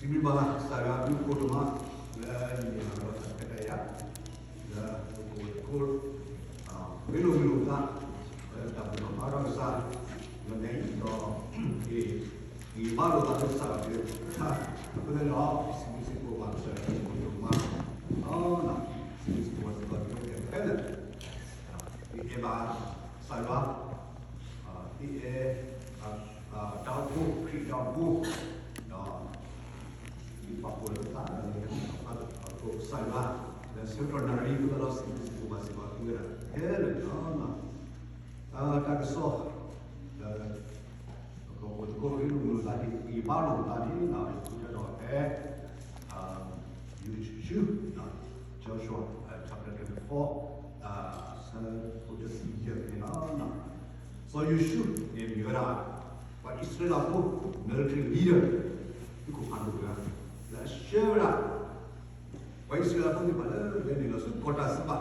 စံးဘျုးဘၣ်ကစၢ်ယွၤအဘျုးအဖှိၣ်ဒိၣ်မး လၢအမ့ၢ်အလီၤတၢ်ခွဲးတၢ်ယာ် လၢပကအိၣ်သကိး ရ့လိာ်မုာ်လိာ်သး လၢတၢ်ဘူၣ်ထီၣ်ဘါထီၣ်ကစၢ် လၢန့ၣ်ဒီး ဂ့ၤဘါလိာ်သးလၢကစၢ်ယွၤအကလုၢ်ကထါ အဃိသတးဒီး စံးဘျုးစံးဖှိၣ်ဘၣ်ကစၢ်ယွၤအဘျုးအဖှိၣ်ဒိၣ်မး စံးဘျုးစံးဖှိၣ်ဘၣ်စ့ၢ်ကီးသ့ၣ်တဖၣ်လၢ ဒ်အဲၣ်ဘၣ်ကစၢ်ယွၤ ဒ်အဲၣ် တၢ်အိၣ်ဖှိၣ် ခရံာ်တၢ်အိၣ်ဖှိၣ် ဒီး ဒ်ပာ်ဖှိၣ်လၢပသးဒီး ကစၢ်ယွၤ လၢဆၢကတီၢ်နၣ်ရံၣ်အဃိသတးဒီး စံးဘျုးစံးဖှိၣ်ဘၣ်စ့ၢ်ကီးသုဝဲဒၣ်ခဲလၢာ်န့ၣ်လီၤ. တၢ်ကစီၣ် လၢ ပကအိၣ်သကိးရ့လိာ်မုာ်လိာ်သးန့ၣ် ဂ့ၤဘါလိာ်သးန့ၣ် လၢအဃိသတးဒီးဖဲ ယိၤၡူ Joshua chapter twenty-four အဆၢဖိတဆံယဲၢ်န့ၣ်လီၤ. စီၤယိၤၡူန့ၣ်မ့ၢ်ဝဲဒၣ် ပှၤအံၣ်စရ့လးဖိ military leader သုးခိၣ်ဖးဒိၣ်တဂၤ လၢအဆှၢဝဲဒၣ် ပှၤအံၣ်စရ့လးဖိသ့ၣ်တဖၣ်လၢလဲၤနုာ်လီၤဆူကီၢ်တၢ်စံးပာ်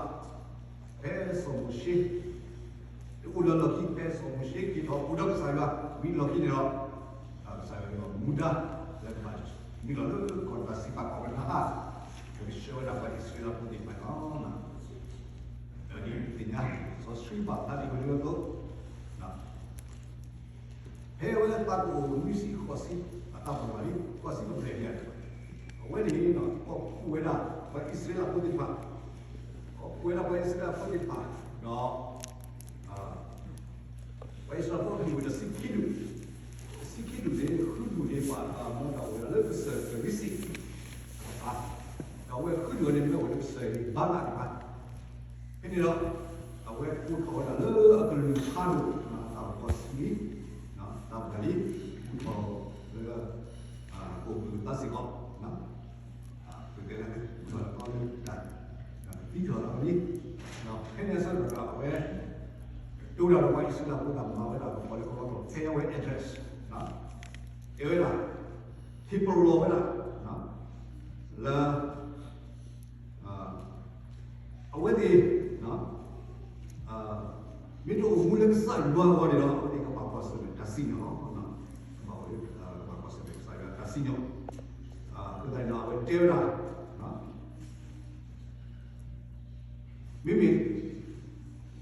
ဖဲစီၤမိၤၡ့ တအိၣ်လၢလီၢ်ခံ ဖဲစီၤမိၤၡ့က့ၤထီၣ်အိၣ်ဒီးကစၢ်ယွၤ မံလီၢ်ခံန့ၣ်ဒီး ကစၢ်ယွၤမူဒါ လၢကဘၣ်မံလီၤလၢကီၢ်တၢ်စံးပာ်ကီၢ်ကနၤအၣ် ကဆှၢဝဲဒၣ်ပှၤအံၣ်စရ့လးဖိသ့ၣ်တဖၣ်လီၤ. ဒီးဒ်ပသ့ၣ်ညါ စီၤၡံဘၣ်ဖျါထီၣ်ဝဲဒၣ်အသိး ဖဲအဝဲသးကအိၣ်နွံဆံဃိးဆံ အသးပှၢ်လံ ဃိးဆံပှဲၤပှဲၤန့ၣ် အဝဲန့ၣ် ကီၢ်ခိၣ်ဝဲဒၣ် ပှၤအံၣ်စရ့လးဖိသ့ၣ်တဖၣ် ကီၢ်ခိၣ်ဝဲဒၣ်ပှၤအံၣ်စရ့လးဖိသ့ၣ်တဖၣ် ဒီး ပှၤအံၣ်စရ့လးဖိအကလုၢ်ဝဲတဆံခံဒူၣ်, တဆံခံဒူၣ်န့ၣ် ဃုဒူၣ်န့ၣ်ပှၤမၤတၢ်အိၣ်ဝဲဒၣ်လၢကစၢၢ်ကရံစံၣ်တကပၤ, ဒီးအဝဲဃုဒူၣ်န့ၣ်မ့ၢ်အိၣ်လၢကစၢၢ်ဘါလၣ်တကပၤ, ဖဲန့ၣ်ဒီး အဝဲကိးထီၣ်ဝဲဒၣ်လၢအကလုၢ်ဖးဒိၣ် အသးကီၢ်ဆံလံ, သးပှၢ်လံ, ကိးထီၣ်လၢ ကိးပသူၣ်သးစ့ၢ်ကီး ပကဲလၢ ပကီလၢတၢ် သံထီၣ်လီၤလံ, ဖဲန့ၣ်အဆၢကတီၢ်ဒီးအဝဲ တိၢ်ဒၣ်ဒီးပှၤအံၣ်စရ့လးဖိတၢ်မၤဝဲဒၣ်ကပီၤလၢကဝီၤကျိာ် ဖဲအဝဲ address တဲဝဲဒၣ် ဟ့ၣ်ပလီၢ်ဝဲဒၣ် လၢ အဝဲသ့ၣ် မ့ၢ်တအိၣ်မူလၢကစၢ်ယွၤအဂီၢ်န့ၣ်ဒီး အဝဲသ့ၣ်ကဘၣ်ကွၢ်ဆၢၣ်မဲာ်တၢ်စံၣ်ညီၣ်လီၤ. ကဘၣ်အိၣ်လၢ ကဘၣ်ကွၢ်ဆၢၣ်မဲာ်ကစၢ်ယွၤတၢ်စံၣ်ညီၣ်, အဃိသတးန့ၣ်ဒီး အဝဲတဲဝဲဒၣ် မ့မ့ၢ် တၢ်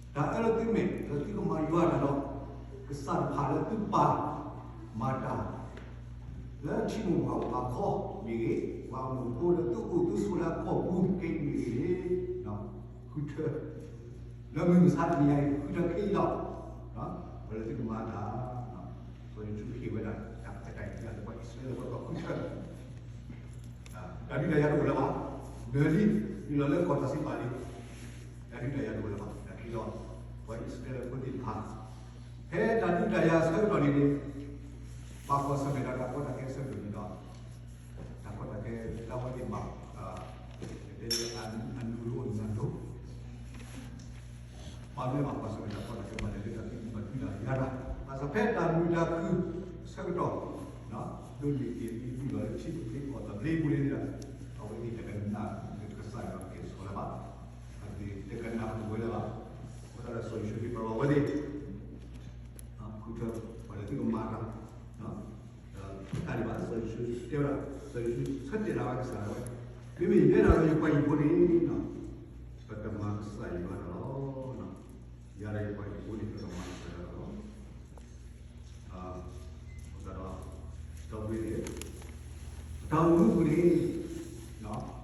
အၢလၢသုမဲာ် လၢသုကမၤယွၤတၢ်ဒီး ကစၢ်တဖၣ်လၢသုပာ်မၤတၢ် လၢထံမိၢ်ပှၢ်ဘၣ်ခီမ့ၢ်ဂ့ၤ, ပှၤအမိၢ်ဖိလၢသုအိၣ်သုဆိးလၢအကီၢ်ပူၤခဲအံၤမ့ၢ်ဂ့ၤန့ၣ် ဃုထၢ လၢမုၢ်မဆါတနံၤအံၤ ဃုထၢခဲအံၤလီၤ. ပှၤလၢသုကမၤတၢ် စီၤယိၤၡူဟ့ၣ်ဝဲဒၣ် တၢ်ခွဲးတၢ်ယာ်လၢပှၤအံၣ်စရ့လးဖိဃုထၢ တၢ်ဒုးတၢ်ယၤတအိၣ်လၢၤဘၣ်, နၢၤလံ, နုာ်လီၤလၢကီၢ်တၢ်စံးပာ်လံ, တၢ်ဒုးတၢ်ယၤတအိၣ်လၢၤဘၣ်, တၢ်ခံလီၤ, ပှၤအံၣ်စရ့လးဖိသ့ၣ်တဖၣ် ဖဲတၢ်ဒုးတၢ်ယၤအဆၢကတီၢ်န့ၣ်န့ၣ် ဘၣ်ကွၢ်ဆၢၣ်မဲာ်ဒီးတၢ်ကီတၢ်ခဲအဆၢကတီၢ်န့ၣ်ဒီး တၢ်ကီတၢ်ခဲလၢအဝဲသ့ၣ်ဘၣ် တဲလၢအနုာ်လိၤအနုာ်လိၤ ပှၤမ့ၢ်ဘၣ်ကွၢ်ဆၢၣ်မဲာ်တၢ်ကီတၢ်ခဲဘၣ်လဲၤလၢတၢ်သံကွၢ်ထုတၢ်ယၤတၢ် ဘၣ်ဆၣ်ဖဲတၢ်မုာ်တၢ်ခုၣ်အဆၢကတီၢ် ဒိးန့ၢ်က့ၤသုးလီၤလၢထံသဘျ့ကီၢ်သဘျ့ပူၤန့ၣ်ဒီး အဝဲသ့ၣ်တကနၣ်ကစၢ်ယွၤကဲၣ်ဆိးလၢၤဘၣ်, အဝဲသ့ၣ်တကနၣ်ဟူးဝဲလၢၤဘၣ်, အဃိသတးဒီးစီၤယိၤၡူဟ့ၣ်ပလီၢ်ဝဲသ့ၣ် ဃုထၢ ပှၤလၢသုကမၤတၢ် တၢ်ဒံးဘၣ် စီၤယိၤၡူတဲဝဲဒၣ် စီၤယိၤၡူဆၢတဲာ်ဒၣ်ဝဲကစၢ်ဒၣ်ဝဲ, မ့မ့ၢ်ယဲဒၣ်ဒီးယပှၤဟံၣ်ဖိန့ၣ် ပကမၤကစၢ်ယွၤတၢ်လီၤ. ယၤဒီးယပှၤဟံၣ်ဖိန့ၣ် ပကမၤကစၢ်ယွၤတၢ်လီၤ. အဃိသတးဒီး ဒီပုၢ်ဝဲၢ်သ့ၣ် ပတၢ်အိၣ်မူပူၤန့ၣ်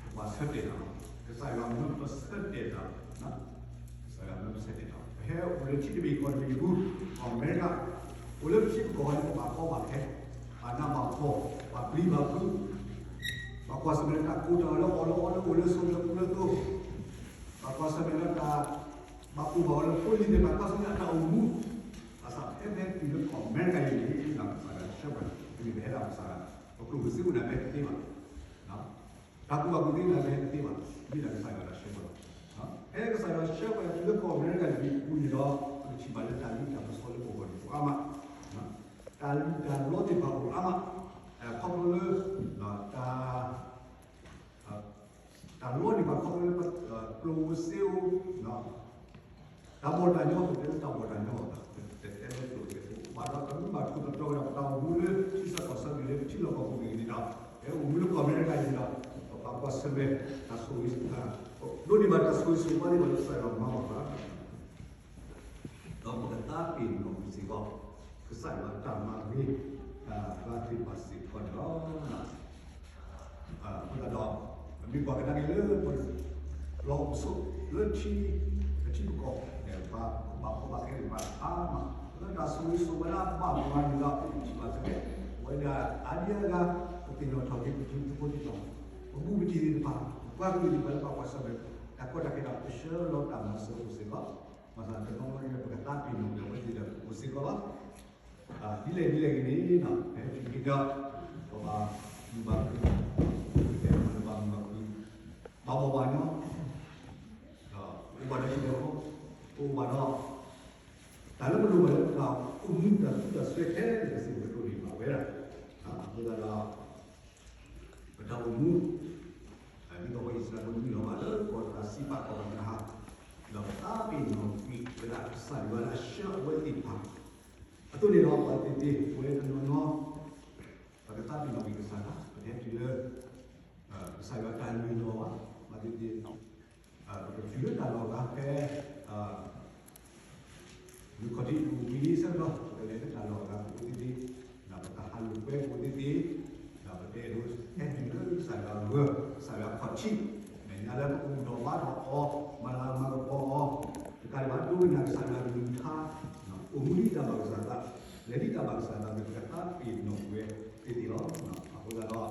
ပဘၣ်ဆၢတဲာ်တၢ်လီၤ. ကစၢ်ယွၤမၢပဆၢတဲာ်တၢ်လီၤ. ကစၢ်ယွၤမၢပဆၢတဲာ်တၢ်လီၤ. ပဟဲအိၣ်လၢထံတဘ့ၣ်ကီၢ်တဘ့ၣ်အပူၤ ကီၢ်အမဲရကၤ အိၣ်လၢပထံပကီၢ်န့ၣ် ပဘၣ်ကီဘၣ်ခဲ ဘၣ်နးဘၣ်ဖှီၣ် ဘၣ်ပျံၤဘၣ်ဖုး ဘၣ်ကွၢ်ဆၢၣ်မဲာ်တၢ်ကိၢ်တၢ်ဂီၤလၢအီၣ်လၢအီလၢအိၣ်လၢဆိးလၢပူၤလၢသိ ဘၣ်ကွၢ်ဆၢၣ်မဲာ်လၢတၢ် ဘၣ်ကိၢ်ဘၣ်ဂီၤလၢဖိလံၤသ့ၣ်တဖၣ် ကွၢ်ဆၢၣ်မဲာ်အတၢ်အိၣ်မူ ဘၣ်ဆၣ်ဖဲဖဲတုၤလၢကီၢ်အမဲရကၤအံၤန့ၣ် ကစၢ်ယွၤဆှၢပှၤ ပမ့ၢ်ပဟဲဒၣ်ကစၢ်ယွၤ ပကျိၣ်ပစ့အိၣ်ဒၣ်ဖဲတသ့ဘၣ် တၢ်ကူၣ်ဘၣ်ကူၣ်သ့ဒၣ်ဖဲတသ့ဘၣ် မ့ၢ်ဒၣ်ကစၢ်ယွၤတၢ်ဆှၢပှၤလီၤ. ဖဲကစၢ်ယွၤဆှၢပှၤတုၤလၢကီၢ်အမဲရကၤတဘ့ၣ်အပူၤန့ၣ်ဒီး ပကထံၣ်ဘၣ်လၢတၢ်လံၣ်တၢ်ပစီလၢပဂီၢ်န့ၣ်အိၣ်အါမး တၢ်လံၣ်တၢ်လီသ့ၣ်တဖၣ်အိၣ်အါမး ခီဖျိလၢ တၢ် တၢ်လီန့ၣ် ပှၤခီဖျိလၢ ကျိၣ်စ့အိၣ် တၢ်ဘီၣ်တၢ်ညီ ပတဲလၢတၢ်ဘီၣ်တၢ်ညီ တတဲလၢကျိၣ်စ့အိၣ် ဘၣ်ဒီးတမ့ၢ်ဘၣ်ထိၣ်သတြီၤဝဲဒၣ် ပတၢ်အိၣ်မူလၢထံဆၢကီၢ်ဆၢန့ၣ်လၢ ထံလီၢ်ကီၢ်ပူၤန့ၣ်ဒီး ဖဲအိၣ်မူလၢကီၢ်အမဲရကၤန့ၣ်ဒီး ပပာ်ကွၢ်ဆၢၣ်မဲာ် တၢ်ဆိၣ်ဂ့ၤ ဒိးန့ၢ်ဘၣ်တၢ်ဆိၣ်ဂ့ၤဆိၣ်ဝါသ့ၣ်တဖၣ်လၢကစၢ်ယွၤမၤဘၣ်ပှၤ ဒီးပကသးပ့ၤနီၣ်ကွံာ်စ့ၢ်ကီး ကစၢ်ယွၤအတၢ်မၤဂ့ၤ တၢ်ဂ့ၤသ့ၣ်တဖၣ်စ့ၢ်ကီးန့ၣ်လီၤ. အဃိသတးဒီး မ့ၢ်ကွၢ်ကဒါက့ၤလၢ လီၢ်အိၣ်ဆိးလၢထံ ပထံပကီၢ် ဘၣ်ကီဘၣ်ခဲသ့ၣ်တဖၣ်အါမး လၢတၢ်ဆိၣ်ဂ့ၤဆိၣ်ဝါလၢအဘၣ်ပှၤန့ၣ်ဒီး ပထံၣ်ဘၣ်စ့ၢ်ကီး ပဝဲဒၣ်အါဒံအါဂၤ ပသ့ၣ်နီၣ်ထီၣ်က့ၤ ပထံဖိကီၢ်ဖိသ့ၣ်တဖၣ် ပဘူးပတံၢ်သ့ၣ်တဖၣ် ပပှၤကလုာ်သ့ၣ်တဖၣ်လၢပှၤကွၢ်ဆၢၣ်မဲာ် တၢ်ကီတၢ်ခဲဒီး ပဆှၢလီၤတၢ်မၤစၢၤအိၣ်စ့ၢ်ကီး ဘၣ်ဆၣ်တနီၤနီၤန့ၣ် ပကသးပ့ၤနီၣ်ကွံာ်အဝဲသ့ၣ်ဒီးအိၣ်စ့ၢ်ကီးလီၤ. ဒ်လဲၣ်ဒ်လဲၣ်ဂ့ၤန့ၣ် ဟဲတုၤက့ၤဒီး ပဘၣ်မုာ်ဘၣ်ခုၣ် ပကတဲမ့ၢ်လၢဘၣ်မုာ်ဘၣ်ခုၣ် ဘၣ်ဘီၣ်ဘၣ်ညီ ဒီးအိၣ်ဘၣ်ဒီးဟံၣ်ဒီးဃီ အိၣ်ဘၣ်ဒီး တၢ်လၢပလိၣ်ဘၣ်လၢပတၢ်အိၣ်မူတၢ်သူတၢ်စွဲခဲလၢာ် ကစံးပကတိၤန့ၢ်ဘၣ်ဝဲဒၣ် အဃိသတးဒီး ပတၢ်အိၣ်မူ ဒ်သိးပှၤအံၣ်စရ့လးဖိမုၢ်လီၤဘၣ်လၢကီၢ်တၢ်စံးပာ်ကီၢ်တၢ်နဟါ ဒီးပသးပ့ၤနီၣ်ကွံာ်ဝဲဒၣ် ကစၢ်ယွၤလၢအဆှၢအဝဲသ့ၣ်တဖၣ် အသိးန့ၣ်ဒီး ပှၤသ့ၣ်သ့ၣ် ပဝဲတနီၤနီၤ ပကသးပ့ၤနီၣ်ကွံာ်ကစၢ်ယွၤ ပတဟဲတုၤလၢ ကစၢ်ယွၤတၢ်လုၢ်လီၤဘၣ် ပှၤသ့ၣ်သ့ၣ် ပကတုၤလၢတၢ်လီၢ်အဂၤဖဲ မုၢ်ခီၣ်ထံးအိၣ်ဝံၤလံအဆၢကတီၢ် ပကလဲၤလၢတၢ်လီၢ်အဂၤကအိၣ်သ့သ့, ဒီးပတၢ်ဟးလိာ်ကွဲကအိၣ်သ့သ့, ဒီးပတအဲၣ်ဒိးဟဲတုၤလၢကစၢ်ယွၤအဂီၢ်, ကစၢ်ယွၤခီၣ်ထံး, မဲာ်ညါလၢပအိၣ်ဒီးဘါဒီးအီၤ, မၤလၤမၤကပီၤအီၤ, တကးဒံးဘၣ် ဒိကနၣ်ကစၢ်ယွၤကလုၢ်ကထါ, အိၣ်မူဒ်တၢ်ဘၣ်ကစၢ်သး, လဲၤဒ်တၢ်ဘၣ်ကစၢ်သးန့ၣ် ပကသးပ့ၤနီၣ်ဝဲသ့သ့လီၤ. အဃိသတး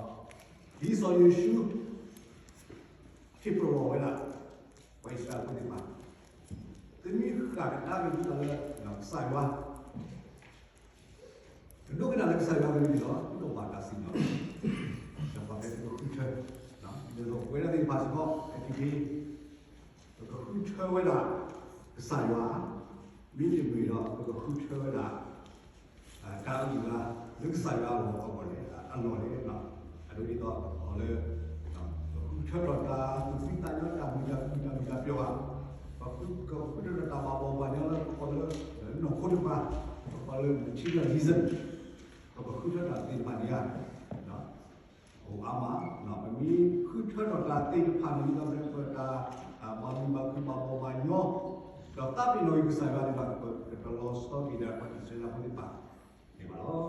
ဒီး ဒ်စီၤယိၤၡူ ဟ့ၣ်ပလီၢ်ဝဲဒၣ် ပှၤအံၣ်စရ့လးဖိသ့ၣ်တဖၣ်, သုမ့ၢ်ဃၣ်ကဒါက့ၤသုသးလၢကစၢ်ယွၤ, တဒိကနၣ်လၢကစၢ်ယွၤကလုၢ်န့ၣ်ဒီး သုတဘၣ်တၢ်စံၣ်ညီၣ်, ဒီးပှၤဖဲသုကဃုထၢ, ဒီးပဝဲဒၣ်သ့ၣ်တဖၣ်စ့ၢ်ကီး ခဲက့ၤ ပကဃုထၢဝဲဒၣ် ကစၢ်ယွၤ, မ့တမ့ၢ်ဒီး ပကဃုထၢဝဲဒၣ် တၢ်အုၣ်အသး လၢကစၢ်ယွၤအလီၢ်အဂီၢ်န့ၣ် အလီၢ်န့ၣ်, အဒိဒ်သိးလၢ ပဃုထၢထီၣ်တၢ်သူၣ်ဖှံသးညီ တၢ်မုာ်တၢ်ခုၣ် တၢ်မုာ်တၢ်ပျီၤဘၣ်, ပဃုထၢထီၣ်တၢ်ဘၣ်ဘီၣ်ဘၣ်ညီလၢပကိးလၢ နီၢ်ခိတဖၣ်, ပကိးလၢ materialism, ပဃုထၢတၢ်သ့ၣ်တဖၣ်န့ၣ်ဧါ အိၣ်အါမး, ပမ့ၢ်ဃုထၢထီၣ်တၢ်သ့ၣ်တဖၣ်န့ၣ် ဒ်သိးပတၢ်ဘၣ်မုာ်ဘၣ်ခုၣ်ဘၣ်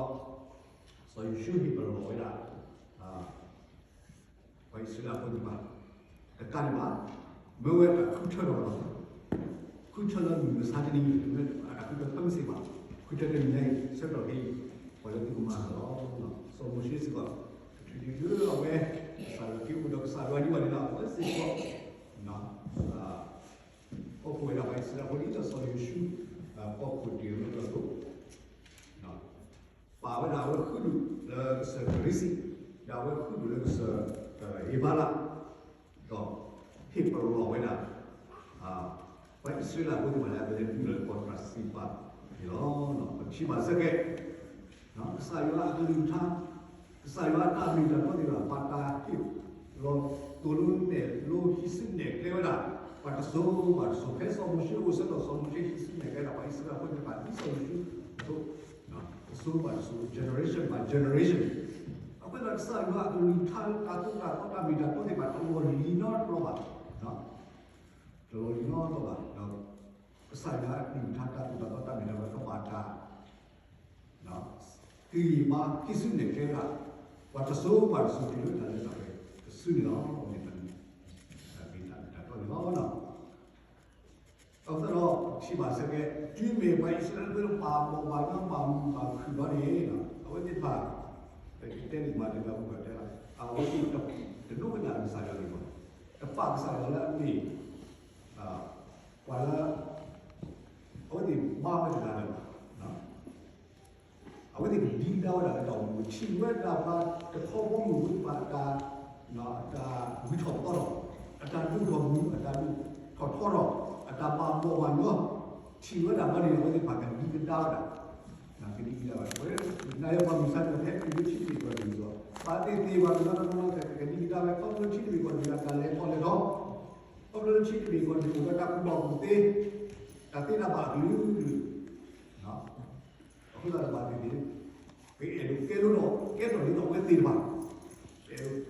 ဘီၣ်ဘၣ်ညီ, ဒီးသးပ့ၤနီၣ်ကွံာ်ကစၢ်ယွၤန့ၣ်ဒီး ပကလီၤဆီက့ၤဒီးပှၤအံၣ်စရ့လးဖိသ့ၣ်တဖၣ်န့ၣ်ဘၣ်လီၤ. အဃိသတးဒီး စီၤယိၤၡူဟ့ၣ်ပလီၢ်ဝဲဒၣ် ပှၤအံၣ်စရ့လးဖိသ့ၣ်တဖၣ် တကးဒံးဘၣ်, မ့ၢ်ဝဲတၢ်ဃုထၢထီၣ်လီၤ. ဃုထၢလၢမုၢ်မဆါတနံၤအံၤ မ့ၢ်အတၢ်ဃုထၢဖဲမုၢ်ဆ့ၣ်ဘၣ်, ဃုထၢတနံၤညါအံၤ ဆၢကတီၢ်ခဲအံၤ ပှၤလၢသုကမၤအသးလီၤ. စီၤမိၤၡ့စ့ၢ်ကီး တချုးဒံးလၢအဝဲ ကစၢ်ယွၤက့ၤအိၣ်ဒီးကစၢ်ယွၤဒံးဘၣ်န့ၣ်ဒီး အဝဲစ့ၢ်ကီး အိၣ်ဖှိၣ်ဝဲဒၣ်ပှၤအံၣ်စရ့လးဖိ ဒ်သိးစီၤယိၤၡူ ပိာ်ခိၣ်တ့ၢ်အမ့ၢ်အသိး ပာ်ဝဲဒၣ်အဝဲဃုဒူၣ်လၢကစၢၢ်ကရ့စံၣ်, ဒီးအဝဲဃုဒူၣ်လၢကစၢၢ် ဧ့ဘါလး, ဒီးဟ့ၣ်ပလီၢ်ဝဲဒၣ် ပှၤအံၣ်စရ့လးဖိသ့ၣ်တဖၣ်လၢအကလဲၤနုာ်လီၤလၢကီၢ်တၢ်စံးပာ်န့ၣ်လီၤ. ပထံၣ်ဘၣ်စ့ၢ်ကီး ကစၢ်ယွၤအကလုၢ်ကထါ, ကစၢ်ယွၤအတၢ်မ့ၢ်တၢ်တီသ့ၣ်တဖၣ် ဘၣ်တၢ်ဟ့ၣ်လီၤသိၣ်လိနဲၣ်လိဟံးစုနဲၣ်ကျဲဝဲဒၣ် ပှၤတစိၤဘၣ်တစိၤ, ဖဲစီၤမိၤၡ့အိၣ်ဆၢကတီၢ် စီၤမိၤၡ့ဟံးစုနဲၣ်ကျဲဒၣ် ပှၤအံၣ်စရ့လးဖိသ့ၣ်တဖၣ် ဒ်စီၤယိၤၡူအသိး တစိၤဘၣ်တစိၤ generation by generation, အဃိသတး ကစၢ်ယွၤအကလုၢ်ကထါလၢတၢ်သိၣ်တၢ်သီတၢ်မ့ၢ်တၢ်တီသ့ၣ်တဖၣ် တလီၤလံၤနီတဘျီဘၣ်, တလီၤလံၤနီတဘျီဘၣ်, ဒီးကစၢ်ယွၤအကလုၢ်ကထါတၢ်သိၣ်တၢ်သီတၢ်မ့ၢ်တၢ်တီ ကဘၣ်တၢ် ကယံာ်ဘါဟံးစုနဲၣ်ကျဲဝဲဒၣ် ပှၤတစိၤဘၣ်တစိၤတုၤလၢတၢ်လၢတၢ်ပှဲၤတစုန့ၣ်လီၤ. အဝဲန့ၣ်တၢ်မ့ၢ်တၢ်တီန့ၣ်လီၤ. အဃိသတးဒီး ပထံၣ်ဘၣ်စ့ၢ်ကီး တုၤမ့ၢ်ပှၤအံၣ်စရ့လးဖိလၢဘၣ်ဘီၣ်ဘၣ်ညီဘၣ်မုာ်ဘၣ်ခုၣ်ဘျီန့ၣ် အဝဲသ့ၣ်တဖၣ် ပကတဲန့ၣ်မး တဂၤပူၤပှၤတဲလီၤ အဝဲသ့ၣ်တဒိကနၣ်ကစၢ်ယွၤန့ၣ်ဘၣ်, တပာ်ကစၢ်ယွၤလၢအမ့ၢ် ပှၤလၢ အဝဲသ့ၣ်ဘါဝဲတဂၤလၢၤဘၣ်. အဝဲသ့ၣ်ကဒံကဒါဝဲဒၣ်လၢတၢ်အိၣ်မူ ထံၣ်ဝဲဒၣ်ပှၤတခီဘီမုၢ်ဖိသ့ၣ်တဖၣ်အတၢ် အတၢ်ဂုၤထီၣ်ပသီထီၣ်, အတၢ်ဒိၣ်ထီၣ်မုၢ်, အတၢ်ဒိၣ်ထီၣ်ထီထီၣ်, အတၢ်ဘၣ်ဘီၣ်ဘၣ်ညီ, ထံၣ်ဝဲဒၣ်ဘျီန့ၣ် အဝဲသ့ၣ်တဖၣ်ကဒံကဒါဝဲဒၣ်, ကဒံကဒါဝဲဒၣ် ပဝဲနာ်ယွၤပှၤမုၢ်ဆါတဖၣ် ဟဲတုၤလၢထံတဘ့ၣ်ကီၢ်တဘ့ၣ်အဂီၢ် ဘၣ်သ့ၣ်သ့ၣ်ဘၣ်တနီၤနီၤနီၤ ကဒံကဒါဝဲ ခီဖျိလၢထံတဘ့ၣ်ကီၢ်တဘ့ၣ်အတၢ်လဲၤထီၣ်လဲၤထီ, ခီဖျိလၢထံတဘ့ၣ်ကီၢ်တဘ့ၣ်အိၣ်ဒီးတၢ်ကူၣ်ဘၣ်ကူၣ်သ့, တၢ်သ့တၢ်ဘၣ်အကလုာ်ကလုာ်, အဃိသတးဒီးဘၣ်သ့ၣ်သ့ၣ် ပအဲၣ်ဒိးကဲထီၣ် ကဲထီၣ်ဒ်သိးအဝဲသ့ၣ်တဖၣ်, ပအဲၣ်ဒိး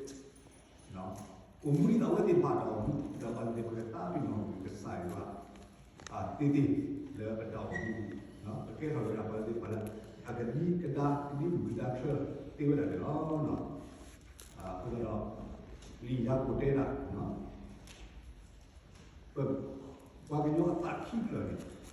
အိၣ်မူဒ်သိးအဝဲသ့ၣ်တဖၣ်အတၢ်အိၣ်မူ, ဒီးပှၤသ့ၣ်တဖၣ်ကသးပ့ၤနီၣ်ကစၢ်ယွၤ သ့သ့လၢပတၢ်အိၣ်မူ, ပကဲထီၣ်ဝဲဒၣ်ပှၤသ့ၣ်တဖၣ်လၢ အကဒံကဒါ ကဒံကဒါဆၢသ့ဝဲဒၣ်န့ၣ်လီၤ. အဃိသတးဒီး လံာ်ယၤကိာ်တဲဒၣ် ပ ပှၤကညီအသးခံဖျၢၣ်န့ၣ် ကဒံက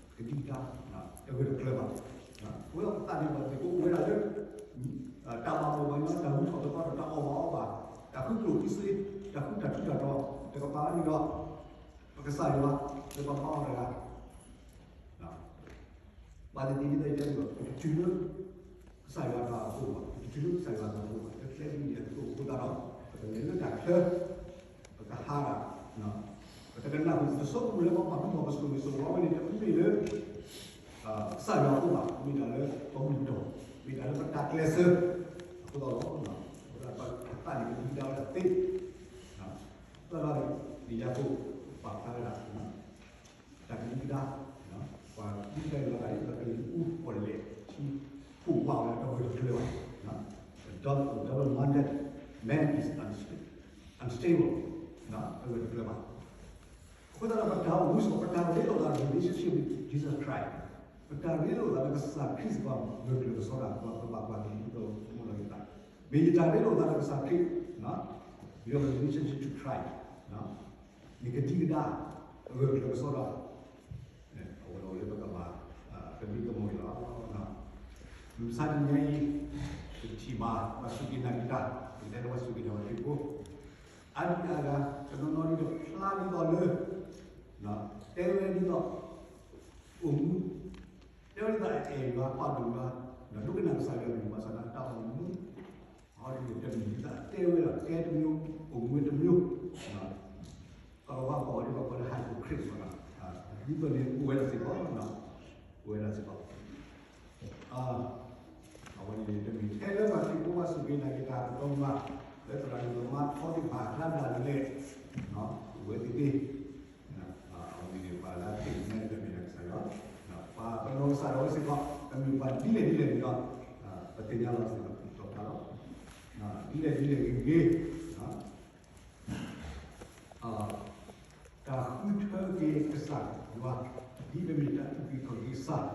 ဒါ တဂၢၢ်တကျၢၤဘၣ်. ပဝဲဒၣ်ပသးန့ၣ်ပှၤသ့ၣ်ကိးဝဲဒၣ်လၢ တၢ်ဘၣ်ဘီၣ်ဘၣ်ညီ တၢ်ဂုၤထီၣ်သကိးဒီးတၢ်အီၣ်ဘၣ်အီဘၣ်, တၢ်ဃုကျိၣ်ဃုစ့, တၢ်ဃုတၢ်ထူးတၢ်တီၤ, တကပၤန့ၣ်ဒီး ပကစၢ်ယွၤ လၢပဘါအီၤတဂၤ ပှၤသ့ၣ်သ့ၣ်တဖၣ်အံၤတဲဒီး ပတတုၤလၢ ကစၢ်ယွၤအတၢ်အိၣ်ဖှိၣ်ဘၣ်, ပတတုၤလၢကစၢ်ယွၤအတၢ်အိၣ်ဖှိၣ်ဘၣ်, ပကျဲဒ်န့ၣ်အသိးအဃိသတးဒီး ပကလဲၤလၢတၢ်ချၢ, ပကဟးဂီၤ, ပတကနၣ်ဟူ ပတဆိကမိၣ်လၢပှၤပာ်ဖှိၣ်ပှၤပစိၤမ့ၢ်စိၤဝဲန့ၣ် တမ့ၢ်လၢ ကစၢ်ယွၤအဃိဘၣ်, မ့ၢ်ဒၣ်လၢပဘူၣ်တီၢ်, မ့ၢ်ဒၣ်လၢပတၢ်ကျဲးစၢး အဃိသတးဒီး အဃိသတးပသးန့ၣ်ကဒံကဒါဝဲဒၣ်သ့, သတးဒီး လံာ်ယၤကိာ်ပာ်ဖျါဝဲဒၣ် တၢ်ကဒံကဒါ, ပှၤဒံကဒါလီၤဂာ်ဒ်သိးကလံၤအူအီၣ်လဲၣ်ထံ ဖှိၣ်ဝးဝဲတဂၢၢ်တကျၢၤဘၣ်. A double, double-minded man is unsta-, unstable, တဂၢၢ်တကျၢၤဘၣ်. အဃိသတးဒီးပတၢ်အိၣ်မူစ့ၢ်ကီး ပတၢ်ရ့လိာ်သး relationship with Jesus Christ, ပတၢ်ရ့လိာ်သးလၢကစၢ်ခရံာ်စ့ၢ်ကီး ဂၢၢ်ကျၢၤကစီဒီး ပဘၣ်ကွၢ်က့ၤဒ်သိး မ့ၢ်လီၤက့ၤသး မ့ၢ်ယတၢ်ရ့လိာ်သးလၢကစၢ်ခရံာ်, your relationship to Christ န့ၣ်ကဒံကဒါ ဂၢၢ်ကျၢၤကစီဒီး အဝဲလီၤလၢပကဘၣ် ကဒုကမီၤအံၤလီၤ. မုၢ်မဆါတနံၤအံၤ ပထံၣ်ဘၣ် ပှၤစူၢ်က့ၤနာ်က့ၤတၢ် ပတဲလၢပှၤစူၢ်က့ၤနာ်က့ၤတၢ်ဖိ အါဒံအါဂၤ တနီၤနီၤဒ်သိးဖျါဒ်သိးလၢ တဲဝဲဒ်သိး အိၣ်မူ တဲဝဲဒ်သိးအအဲၣ်ယွၤပာ်ဒိၣ်ယွၤ ဒီးဒိကနၣ်ကစၢ်ယွၤအကလုၢ်ဘၣ်ဆၣ်သနာ်က့ တၢ်အိၣ်မူ အီၤဒ်န့ၣ်တမံၤဒ်သိးတဲဝဲဒၣ် တဲတမျိုး အိၣ်မူတမျိုး ကလီၤဝါကိးအီၤဒ်သိးပှၤလၢ hypocrite ဘၣ်, ဒ်သိးန့ၣ် အိၣ်ဝဲဒၣ်စ့ၢ်ကီး, အိၣ်ဝဲဒၣ်စ့ၢ်ကီး အဝဲန့ၣ်တမ့ၢ်ထဲလၢပှၤခရံာ်ဖိဘၣ်စူၢ်က့ၤနာ်က့ၤတၢ်ကတီၢ်မး လၢသရၣ်ဒိၣ်မးထီဒံးဘၣ်ကျါဒၣ်လဲာ် အိၣ်ဝဲသ့ၣ်သ့ၣ် အဝဲန့ၣ်ပှၤလၢအသ့ၣ်ညါလၢတၢ်မ့ၢ်တၢ်ကစၢ်ယွၤ ပှၤပနီၢ်ကစၢ်ဒၣ်ဝဲစ့ၢ်ကီး တမ့ၢ်ပှၤဒ်လဲၣ်ဒ်လဲၣ်န့ၣ်ဒီး ပသ့ၣ်ညါလီၤစ့ၢ်ကီး တီၤဖျါလီၤ ဒ်လဲၣ်ဒ်လဲၣ်ဂ့ၤဂ့ၤ တၢ်ဃုထၢက့ၤကစၢ်ယွၤ ဒ်ပမ့ၢ်တၢ်အုၣ်က့ၤခီၣ်က့ၤကစၢ်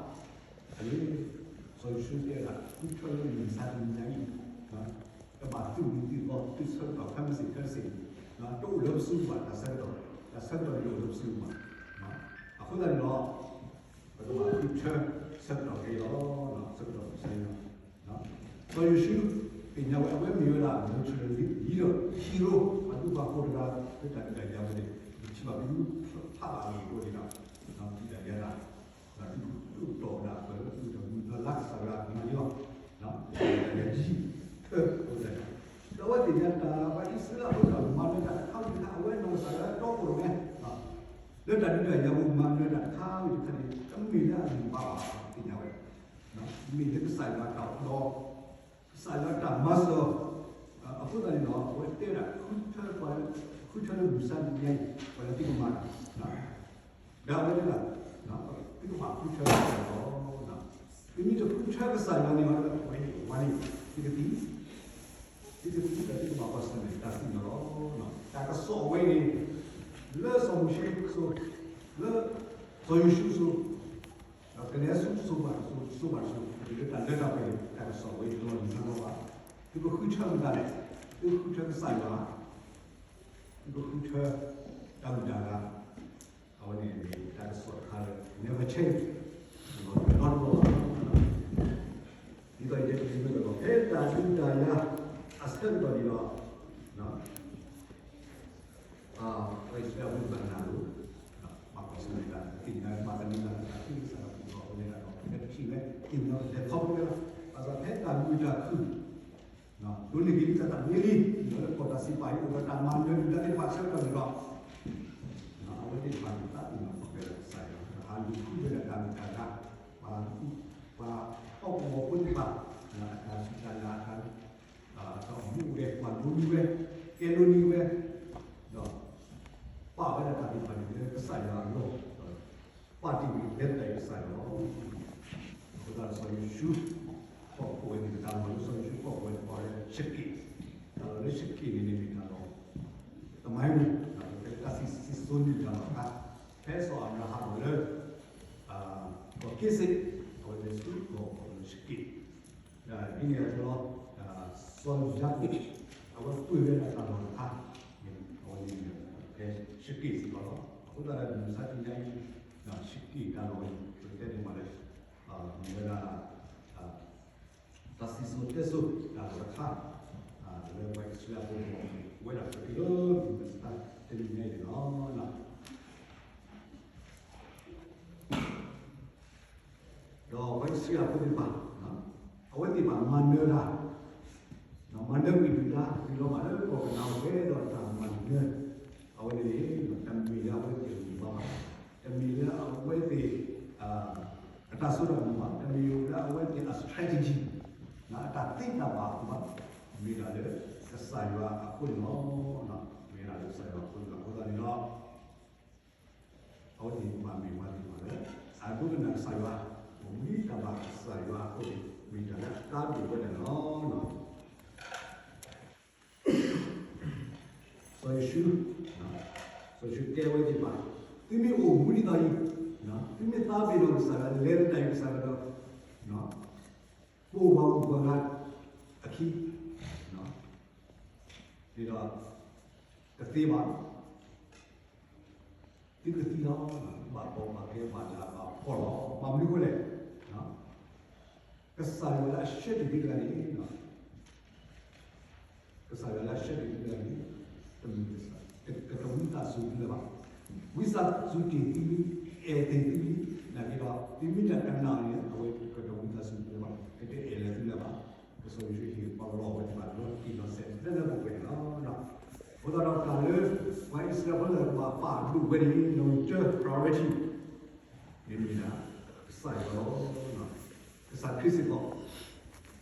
အန့ၣ် စီၤယိၤၡူတဲဒၣ် ဃုထၢလၢမုၢ်မဆါတနံၤညါအံၤ ကဘၣ်သုးမုၢ်သုးသီ သုးဆၢကတီၢ်ဖဲမုၢ်ဆ့ၣ်ထၢတဆ့ၣ် တအိၣ်လၢပစုပူၤဘၣ် တၢ်ဆၢကတီၢ် တၢ်ဆၢကတီၢ်တအိၣ်လၢပစုပူၤဘၣ် အဃိသတးန့ၣ်ဒီး ပကဘၣ်ဃုထၢဆၢကတီၢ်က့ၤလီၤ ဆၢကတီၢ်မုၢ်ဆါအံၤလီၤ စီၤယိၤၡူ သ့ၣ်ညါဝဲ အဝဲမ့ၢ်ဝဲဒၣ် military leader hero ပှၤဒူပှၤဃိၤတဂၤ လၢတၢ်ဒုးတၢ်ယၤဝဲန့ၣ် ပထံၣ်ဘၣ်ပဒူဖးဘၣ်အဂ့ၢ်အကျိၤန့ၣ်ဒီး ဒုးတၢ်ယၤတၢ် ဒုးတီၢ်ဝဲဒၣ်ပှၤလၢဒုးတၢ်မုၢ်လၢ်လၢကစၢ်ယွၤမၤန့ၢ်အီၤ ယံၤထၢဝဲဒၣ် ဒီးအဝဲသ့ၣ်ညါတၢ် ပှၤအံၣ်စရ့လးဖိတၢ်မၤနၢၤတၢ်တခါဝံၤတခါ အဝဲနီၢ်ကစၢ်ယွၤတီခိၣ်ရိၣ်မဲ လၢတၢ်ဒုးတၢ်ယၤပူၤမၤနၢၤတၢ်တခါဝံၤတခါန့ၣ် တမ့ၢ်လၢအဂံၢ်ဘါဘၣ် သ့ၣ်ညါဝဲ မ့ၢ်လၢကစၢ်ယွၤတၢ်အိၣ်ဒီး ကစၢ်ယွၤတၢ်မၤစၢၤ အဃိသတးန့ၣ်ဒီး အဝဲတဲဝဲဒၣ် ဃုထၢပှၤ ဃုထၢလၢမုၢ်မဆါတနံၤညါအံၤ ပှၤလၢသုကမၤတၢ် ဒီးအဝဲတဲဒၣ် သုကဘၣ်ဃုထၢကစၢ်ယွၤလီၤ. သုမ့ၢ်တဃုထၢကစၢ်ယွၤန့ၣ် အဝဲန့ၣ် သုကသံ သုကသံဒီးသုကဘၣ်ကွၢ်ဆၢၣ်မဲာ်တၢ်သ့ၣ်ညါလီၤ. တၢ်ကစီၣ်အဝဲန့ၣ် လၢစီၤမိၤၡ့အစိၤ လၢစီၤယိၤၡူအစိၤ ဒီးကလဲၤဆူစိၤဘၣ်တစိၤ စိၤဘၣ်တစိၤ လၢတၢ်လၢတၢ်ပှဲၤန့ၣ် တၢ်ကစီၣ်ဝဲတလီၤလံၤနီတဘျီဘၣ်. သုကဃုထၢမတၤလဲၣ်, သုကဃုထၢကစၢ်ယွၤ, သုကဃုထၢတၢ်မုၢ်တၢ်ဂၤ, အဝဲန့ၣ်မ့ၢ်တၢ်ကစီၣ်တခါလၢ never change တလီၤလံၤနီတဘျီဘၣ်. ဒ်သိးယတဲတ့ၢ်မ့ၢ်တလီၤ ဖဲတၢ်ဒုးတၢ်ယၤအဆၢကတီၢ်န့ၣ်ဒီး ပှၤအံၣ်စရ့လးဖိဘၣ်နၢ်လိၤ ဘၣ်ကွၢ်ဆၢၣ်မဲာ်တၢ်သ့ၣ်ညါ ဘၣ်သန့ၤတၢ်သ့ၣ်ညါ ကစၢ်ယွၤပူၤထီၣ်ဝဲဒၣ်ဒီး ပထံၣ်ဝဲ သ့ၣ်ညါဝဲလဲၤခီဖျိဝဲလီၤ. ဘၣ်ဆၣ်ဖဲတၢ်မုာ်တၢ်ခုၣ် ဒိးန့ၢ်က့ၤဒ်တၢ်သးမံလံ ဒီးလၢကီၢ်တၢ်စံးပာ်အံၤ အိၣ်ဒီးတၢ်မၤနၢၤဒုၣ်ဒါသ့ၣ်တဖၣ်အဆၢကတီၢ်န့ၣ်ဒီး အဝဲသ့ၣ်တဖၣ်န့ၣ် သးသ့ၣ်နီၣ်ထီၣ်က့ၤဒီးကစၢ်ယွၤ ဟးလူၤဃုဝဲဒၣ်တၢ်မုၢ်တၢ်ဂၤ ပှၤ ပှၤဟီၣ်ကဝီၤဖိသ့ၣ်တဖၣ် အတၢ်စူၢ်တၢ်နာ် အတၢ် အတၢ်အိၣ်မူအိၣ်ဂဲၤ ပှၤဒိးန့ၢ်ဝဲ ကဲဒိးန့ၢ်ဝဲ ဒီး ပာ်ဝဲဒၣ်တၢ်သ့ၣ်တဖၣ်န့ၣ် လၢကစၢ်ယွၤအလီၢ် ပာ်တ့ၢ်ဝဲဒၣ်ကစၢ်ယွၤလီၤ. အဃိသတးဒီးစီၤယိၤၡူ ဟီၣ်ခိၣ်ဝဲသ့ၣ်တဖၣ် လၢစီၤယိၤၡူကီၢ်ပူၤန့ၣ် ပှၤလၢရှက့ၣ်, တၢ်လီၢ်လၢရှက့ၣ်န့ၣ်န့ၣ် မ့ၢ်တၢ်လီၢ် သမိုင်းဝင်, တၢ်စံၣ်စိၤနံၣ်တၢ်လီၢ်တခါ, ဖဲစီၤအၤဘြၤဟၣ်အလၢ ကီၢ်က့စ့ၣ်, အဝဲလဲၤဆူကီၢ်ပူၤလၢရှက့ၣ်, ဒ်န့ၣ်အသိးလီၤ, စီၤယၤကိာ် အဝဲပှ့ၤဝဲဒၣ်တၢ်လီၢ်တခါ, အဝဲန့ၣ် ဖဲရှက့ၣ်စ့ၢ်ကီးလီၤ. အဃိသတးဒီး မုၢ်မဆါတနံၤညါအံၤ ရှက့ၣ်တၢ်လီၢ်အံၤ ပကတဲဒ်မးလၢ မ့ၢ်ဝဲဒၣ် တၢ်စံၣ်စိၤတဲစိၤတၢ်လီၢ်တခါ, လၢပှၤအံၣ်စရ့လးဖိန့ၣ် ဝဲဒၣ်ပက့ၤလၢမုၢ်မဆါတနံၤညါအံၤန့ၣ်လီၤ. ဒီးပှၤအံၣ်စရ့လးဖိသ့ၣ်တဖၣ် အဝဲသ့ၣ်တဖၣ်မၤနၢၤတၢ်, မၤနၢၤကွံာ်ဒုၣ်ဒါ တုၤလီၤဘၣ်လၢကီၢ်ကနၤအံၤဝဲဒီးတၢ်မၤနၢၤ, အဝဲန့ၣ် တမ့ၢ်လၢအဝဲသ့ၣ်အဂံၢ်ဘါဘၣ်, တမ့ၢ်လၢအဝဲသ့ၣ် အတၢ်စိတၢ်ကမီၤဘၣ်, တမ့ၢ်လၢအဝဲသ့ၣ်အ strategy, အတၢ်သ့တၢ်ဘၣ်အဃိဘၣ်, မ့ၢ်ဒၣ်လၢကစၢ်ယွၤအဃိန့ၣ်လီၤ. မ့ၢ်ဒၣ်လၢကစၢ်ယွၤအဃိန့ၣ်လီၤ. အဃိသတးန့ၣ်ဒီး အဝဲသ့ၣ်မ့ၢ်မၤသ့ၣ်တဖၣ်လၢ အဒိကနၣ်ကစၢ်ယွၤ, မ့ၢ်တၢ်ဘၣ်ကစၢ်ယွၤအဃိန့ၣ် မ့ၢ်တၢ်လၢအကါဒိၣ်ဝဲဒၣ်န့ၣ်လီၤ. စီၤယိၤၡူ, စီၤယိၤၡူတဲဝဲသ့ၣ်တဖၣ်, သုမ့ၢ်အိၣ်မူဒ်သိးအံၤ, သုမ့ၢ်သးပ့ၤနီၣ်ကစၢ်ယွၤ လဲၤလၢတၢ်အံၤကစၢ်ယွၤဒီး ပိာ်ပှၤဂုၤပှၤဂၤအခံ, ဒ်ဒီး တသ့ဘၣ် သုကသံလီၤ, ဘၣ်ဘီဘၣ်ကဲဘၣ်လၢဘၣ်ဖှီၣ်လီၤ. ဘၣ်မနုၤအဃိလဲၣ်, ကစၢ်ယွၤလၢအဆှၢတ့ၢ်သုတဂၤန့ၣ်, ကစၢ်ယွၤလၢအဆှၢတ့ၢ်သုတဂၤန့ၣ် တမ့ၢ်ကစၢ်, ကတဝံသးစူၤသုလၢၤဘၣ်. ဝံသးစူၤတ့ၢ်သုလံ, အဲၣ်တ့ၢ်သုလံ, နာ်က့ဒီး သုမ့ၢ်တနာ်န့ၣ် အဝဲကတဝံသးစူၤသုလၢၤဘၣ်, ကတအဲၣ်လၢသုလၢၤဘၣ်. ကစၢ်ယ့ၣ်ၡူးဟ့ၣ်ပလီၢ်ဝဲသ့ၣ်တဖၣ်လီၤတံၢ်လီၤဆဲးလၢလၢပှဲၤပှဲၤန့ၣ်လီၤ. အဃိသတးဒီးတၢ်လၢ ပှၤအံၣ်စရ့လးဖိလၢကဘၣ်ပာ်ဒိၣ်ဝဲန့ၣ် နီၣ်ဂံၢ်တၢ priority န့ၣ်မ့ၢ်ဒၣ် ကစၢ်ယွၤလီၤ. ကစၢ်ခရံာ်စ့ၢ်ကီး